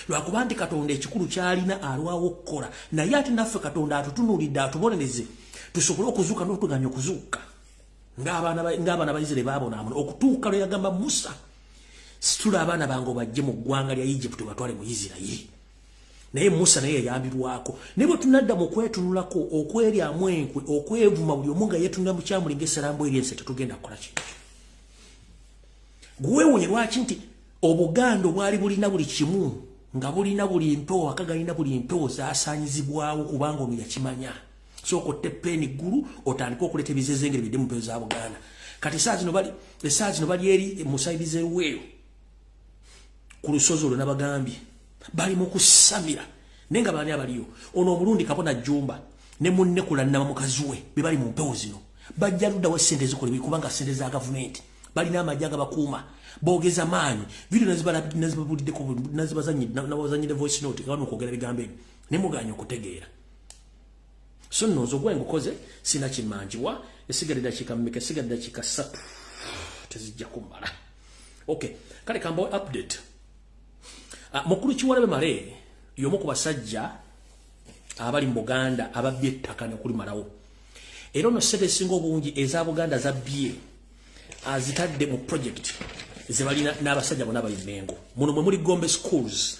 Lwakuba nti Katonda ekikulu ky'alina alwawo okukola, naye ate naffe Katonda atutunuulidde atubonereze tusobole okuzuuka n'otuganya okuzuuka ng'abaana ba Isirayiri baabonaabona okutuuka lwe yagamba Musa, situla abaana bange obajje mu ggwanga lya Egypt batwale mu Isirayiri. Naye Musa naye yayambirwako. Naye bwe tunadda mu kwetunulako, okweryamu enkwe, okwevuma, buli omu nga yeetunula mu kyamuli ng'essalambo eri ensi, tetugenda kukola kintu. Gwewuunye lwaki nti Obuganda obwali bulina buli kimu, nga bulina buli mpewo, akagalina buli mpewo zaasaanyizibwawo, kubanga ono yakimanya. Sooka otte peeni ggulu otandike okuleeta ebizezengere bidde mu mpewo za Buganda. Kati essaawa zino bali eri mu sayidi z'Eruweero ku lusozi olwo nabagambye bali mu kusamira, naye nga baani abaliyo? Ono omulundi Kabona Jjumba ne munne Kulannama mukazi we be bali mu mpewo zino. Bajja luddawo ssente ezikolebwa, kubanga ssente za gavumenti, balina amagye agabakuuma, boogeza maanyi. Vidiyo nazibabuliddeko, nabazanyidde voice note nga bali mu kwogera bigambo ebyo, ne mugaanye okutegeera. So nno nze ogwange ngukoze, sina kimmanjibwa. Esigadde dakiika mmeka? Esigadde dakiika 3, tezijja kummala. Okay, kale kambawe update. Mukulu Kiwalabye Male y'omu ku basajja abali mu Buganda ababbye ettaka n'okulimalawo. Era ono ssente ezisinga obungi eza Buganda zabbye azitadde mu project ze balina n'abasajja bonna bali Mmengo. Muno mwe muli Gombe Schools,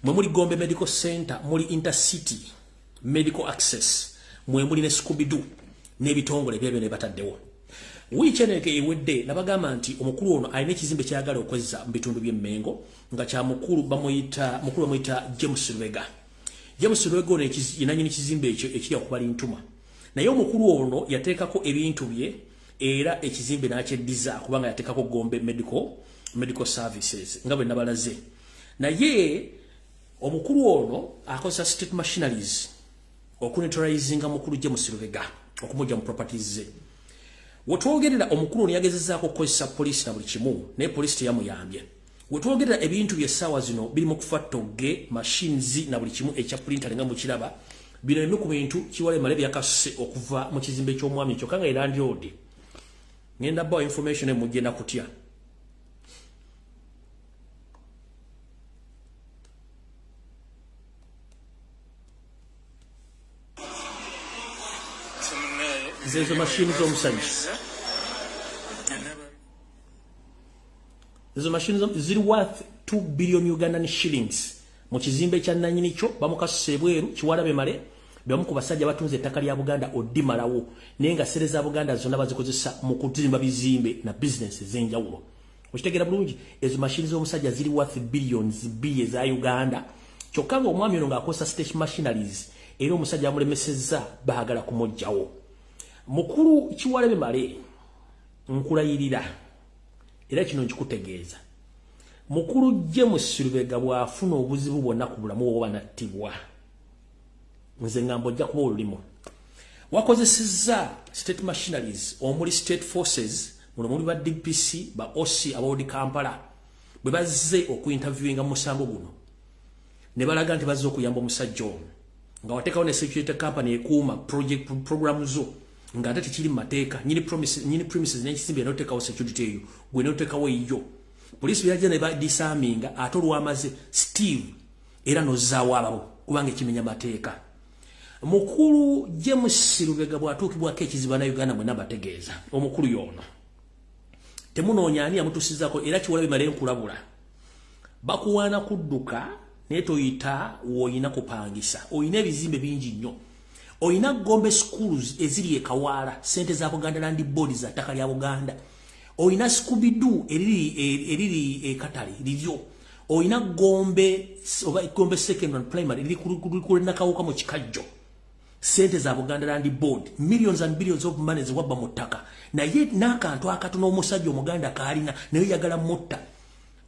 mwe muli Gombe Medical Center, muli Intercity Medical Access, mwe muli ne Scooby-Doo n'ebitongole byebyo ne bataddewo. Wiiki eno ewedde nabagamba nti omukulu ono alina ekizimbe ky'ayagala okwezza mu bitundu by'e Mmengo nga kya mukulu bamuyita James Lubega. James Lubega ono ye nannyini kizimbe ekyo ekiri okubala Ntuma. Naye omukulu ono yateekako ebintu bye era ekizimbe n'akyeddiza, kubanga yateekako Gombe Medical Services nga bwe nabalaze. Naye omukulu ono akozesa state machineries okuneutralizinga mukulu James Lubega okumujja mu properties ze. Wetwogerera omukulu ono yagezezzaako okukozesa poliisi na buli kimu, naye poliisi teyamuyambye. Wetwogerera ebintu by'essaawa zino biri mu kufa ttogge, machines na buli kimu ekya printer nga mukiraba. Bino ebimu ku bintu Kiwalabye Male byakasuse okuva mu kizimbe ky'omwami kyokka nga ye landlord. Ngenda bawa information emugenda kutya. Zezo machine z'omusajja, ezo machine ziri worth 2 billion Ugandan shillings. Mu kizimbe kya nannyini kyo bamukasuse ebweru. Kiwalabye Male bamu ku basajja batunze ettaka lya Buganda oddimalawo, naye nga ssente za Buganda zonna bazikozesa mu kuzimba bizimbe na bizinesi ez'enjawulo. Okitegeera bulungi, ezo machine z'omusajja ziri worth billions 2 eza Uganda, kyokka ng'omwami ono ng'akozesa state machineries, era omusajja amulemesezza, baagala kumuggyawo. Mukulu Kiwalabye Male, nkulayirira era kino nkikutegeeza, mukulu James Lubega bw'afuna obuzibu bwonna ku bulamu bwe oba nattibwa, nze ngamba ojja kuba olulimu. Wakozesezza state machineries omuli state forces, muno muli ba DPC, ba OC ab'Old Kampala, bwe bazze okuinterviewinga mu musango guno ne balaga nti bazze okuyamba omusajja ono, nga wateekawo ne security company ekuuma project program zo, ng'ate tekiri mu mateeka. Nyini premises n'ekizimbe n'oteekawo security eyo, gwe n'oteekawo eyo. Poliisi byajja ne badisarminga, ate olwamaze Steve era n'ozzaawo ababo, kubanga ekimenya mateeka. Mukulu James Lubega bw'atuukibwako ekizibu na Uganda mwenna bategeeza, omukulu y'ono temunoonya ani yamutusizaako. Era Kiwalabye Male nkulabula, bakuwaana kudduka, naye toyita w'olina kupangisa. Olina ebizimbe bingi nnyo, olina Gombe Schools eziri e Kawaala, ssente za Buganda Land Board za ttaka lya Buganda. Olina Scooby-Doo eriri e Katale liryo. Olina Gombe oba Gombe Secondary and Primary eriri ku Nakawuka mu Kikajjo, sente za Buganda Land Board. Millions and billions of money ziwabba mu ttaka, naye n'akantu akatono omusajja Omuganda kaalina naye yagala mutta.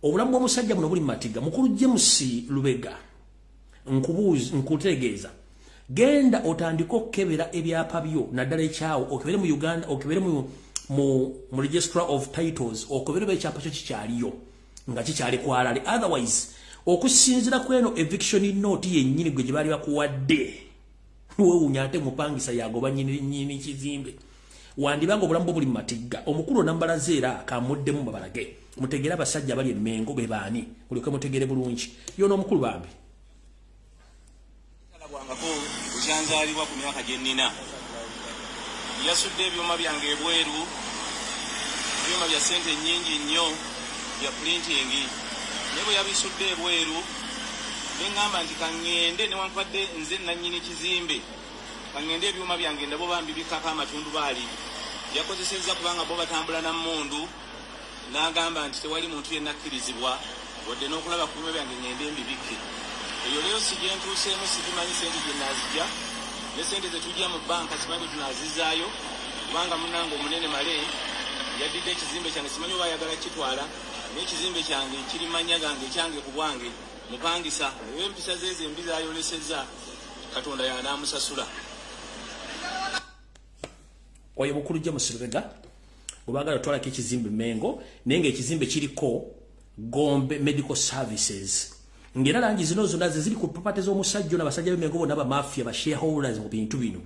Obulamu bw'omusajja buno buli mu matiga. Mukulu James Lubega, Nkubuuza, nkutegeeza, genda otandike okukebera ebyapa byo, naddala ekyawo, okebere mu Uganda, okebere mu Registrar of Titles, okebere oba ekyapa kyo kikyaliyo nga kikyali kwalale. Otherwise, okusinziira ku eno eviction note yennyini gwe gye baali bakuwadde, wewuunya ate mupangisa yagoba nnyini kizimbe. Wandibanga obulamu bwo buli mu matigga. Omukulu onambalaze era kamuddemu babalage, mutegere abasajja abali emmengo be baani, mulyoke mutegere bulungi. Yona omukulu bambi. Talabwangako bukyanzaalibwa ku myaka gye nnina. Yasudde ebyuma byange ebweru, ebyuma bya ssente nnyingi nnyo bya printing, naye bwe yabisudde ebweru ne ŋŋamba nti kaŋŋende, newankubadde nze nannyini kizimbe, kaŋŋende ebyuma byange ndabo bambibikkako amatundubaali. Yakozesezza kubanga bo batambula na mmundu, n'agamba nti tewali muntu yenna akkirizibwa wadde n'okulaba ku byuma byange, ŋŋende mbibikke. Eyo leero si gye ntuuseemu, sigimanyi sente gye naazijja, ne sente ze tujja mu banka simanyi bwe tunaazizaayo, kubanga munnange omunene Male yaddidde ekizimbe kyange, simanyi oba ayagala kukitwala, naye ekizimbe kyange kiri mannya gange, ekyange ku bwange mupangisa. Naye empisa ze zembi zayolesezza, Katonda yanaamusasula. Oyo mukulu James Lubega bwe baagala otwalako ekizimbe Mengo, naye ng'ekizimbe kiriko Gombe Medical Services, ng'era langi zino zonna ze ziri ku property z'omusajja ono. Abasajja b'Emengo bonna bamafia, ba shareholders mu bintu bino.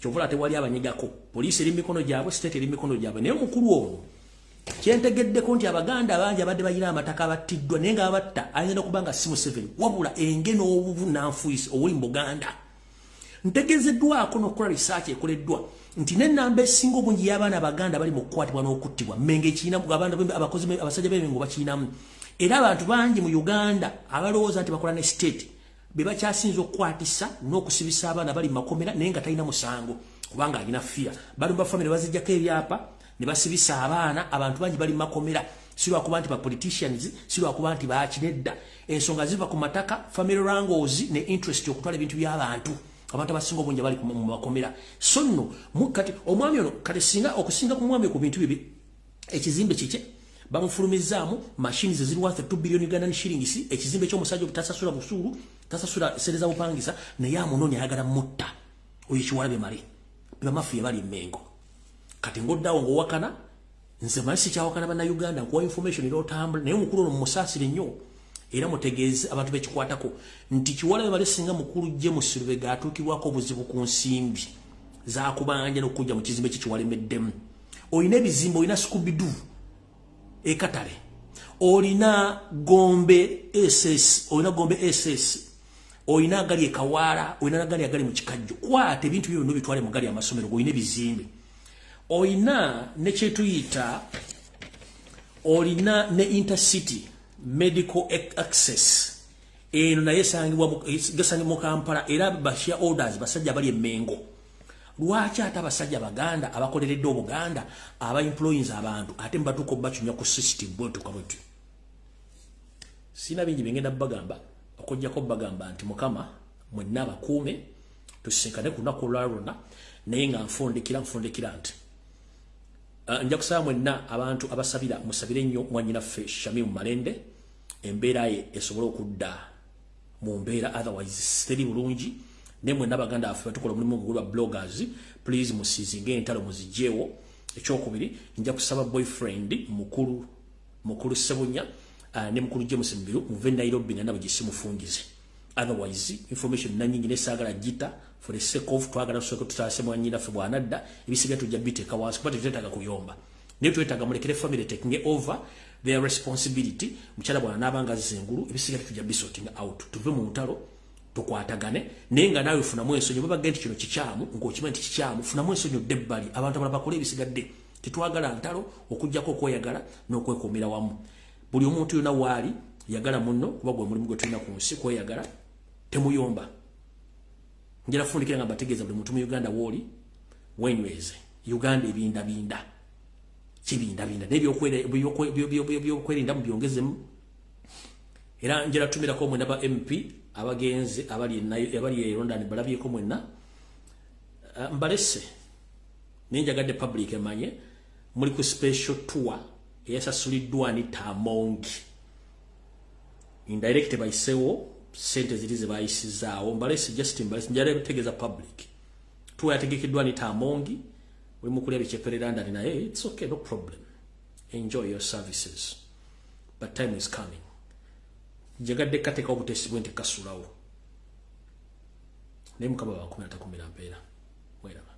Kyova tewali abanyigako, poliisi eri mikono gyabwe, state eri mikono gyabwe. Naye omukulu ono kyentegeddeko nti Abaganda bangi abadde balina amataka abattiddwa, naye nga abatta ayinza n'okuba nga si Museveni, wabula enge n'obuvunanfuisi obuli mu Buganda. Ntegezeddwako n'okukola research ekoleddwa nti n'ennamba esinga obungi y'abaana Abaganda bali mu kukwatibwa n'okuttibwa, Mmengo ekirina, abakozi abasajja b'Emengo bakirinamu. Era abantu bangi mu Uganda abalowooza nti bakola ne state be bakyasinza okukwatisa n'okusibisa abaana bali mu makomera, naye nga talina musango kubanga alina fear. Bali mu bafamire, bazijjako ebyapa ne basibisa abaana. Abantu bangi bali mu makomera si lwakuba nti ba politicians, si lwakuba nti bakinedda. Ensonga ziva ku mataka, family wrangles ne interest okutwala ebintu by'abantu. Abantu abasinga obungi bali mu makomera. So nno kati omwami ono, kati singa okusinga ku mwami ku bintu bibi, ekizimbe kike bamufulumizaamu machines eziri worth 2 billion Ugandan shillings, ekizimbe ky'omusajja obutasasula busuulu, tasasula sente za bupangisa, naye amunoonya, ayagala mutta oyo Kiwalabye Male. Bamafiya bali Emmengo. Kati ng'oddawo ng'owakana, nze manyi sikyawakana Bannayuganda, nkuwa information era otambula. Naye omukulu ono mumusaasire nnyo, era mutegeeze abantu bekikwatako nti Kiwalabye Male, singa mukulu James Lubega atuukibwako obuzibu ku nsimbi zakubanja n'okujja mu kizimbe kye kiwalemeddemu, olina ebizimbe, olina Scooby-Doo ekatale, olina Gombe SS, olina Gombe SS, olina agali ekawaala, olina nagali agali mu Kikajjo. Kwata ebintu byo byonna obitwale mu gali amasomero. Olina ebizimbe, olina ne kyetuyita, olina ne Intercity Medical Access, eno naye esangibwa gasangibwa mu Kampala, era ba shareholders basajja bali emmengo. Lwaki ate abasajja Baganda abakoleredde Obuganda, aba employings abantu, ate mubatuuka obacunya ku system bwetuka bwetyo? Sina bingi bengenda bagamba okujjako bagamba nti Mukama mwenna abakuume, tusinkane ku lunaku olwa lwonna. Naye nga nfundikira nti nja kusaba mwenna abantu abasabira, musabire nnyo mwannyinaffe Shamim Malende, embeera ye esobole okudda mu mbeera, otherwise teri bulungi. Naye mwenna baganda baffe batukola omulimu gwa bloggers, please musizinge entalo muzigyewo. Ekyokubiri, nja kusaba boyfriend mukulu Sebunya ne mukulu James Mbiru, muve Nairobi nana bagisi mufungize, otherwise information nanyingi nesaagala gita for the sake of twagala tusooke tutaase mwannyinaffe bw'anadda, ebisigadde tujja biteeka wansi, kuba tetwetaaga kuyomba, naye twetaaga mulekere family taking over their responsibility. Mukyala bw'anaaba nga azze engulu, ebisigadde tujja bisorting out. Tuve mu ntalo, tukwatagane. Naye nga naawe funamu ensonyi, bwe nti kino kikyamu, ng'okimanyi nti kikyamu, funamu ensonyi odde ebbali, abantu abalala bakole ebisigadde. Tetwagala ntalo okuggyako okweyagala n'okwekuumira wamu. Buli omuntu yonna waali yagala munno, kuba gwe mulimu gwe tulina ku nsi, kweyagala, temuyomba. Njala fundikira nga mbategeeza buli muntu mu Uganda wooli, wenyweze. Uganda ebindabinda, kibindabinda, naye ebyokwerinda mubyongezemu. Era njala tumirako mwena ba MP abagenze abali e London, balabyeko mwenna. Mbalese, naye njagadde public emanye muli ku special tour eyasasuliddwa Anita Amongi indirect bayisewo. Sente ziri ze bayisizaawo. Mbalesi, just mbalesi, njala tegeeza public. Tour yategekeddwa Anita Amongi. Oli mukulya bikyepere London, naye it's okay, no problem, enjoy your services, but time is coming. Njagadde kateekawo obuteesi bwe nti kasulawo, naye Mukama bankumira, takumira mpeera. Mweraba.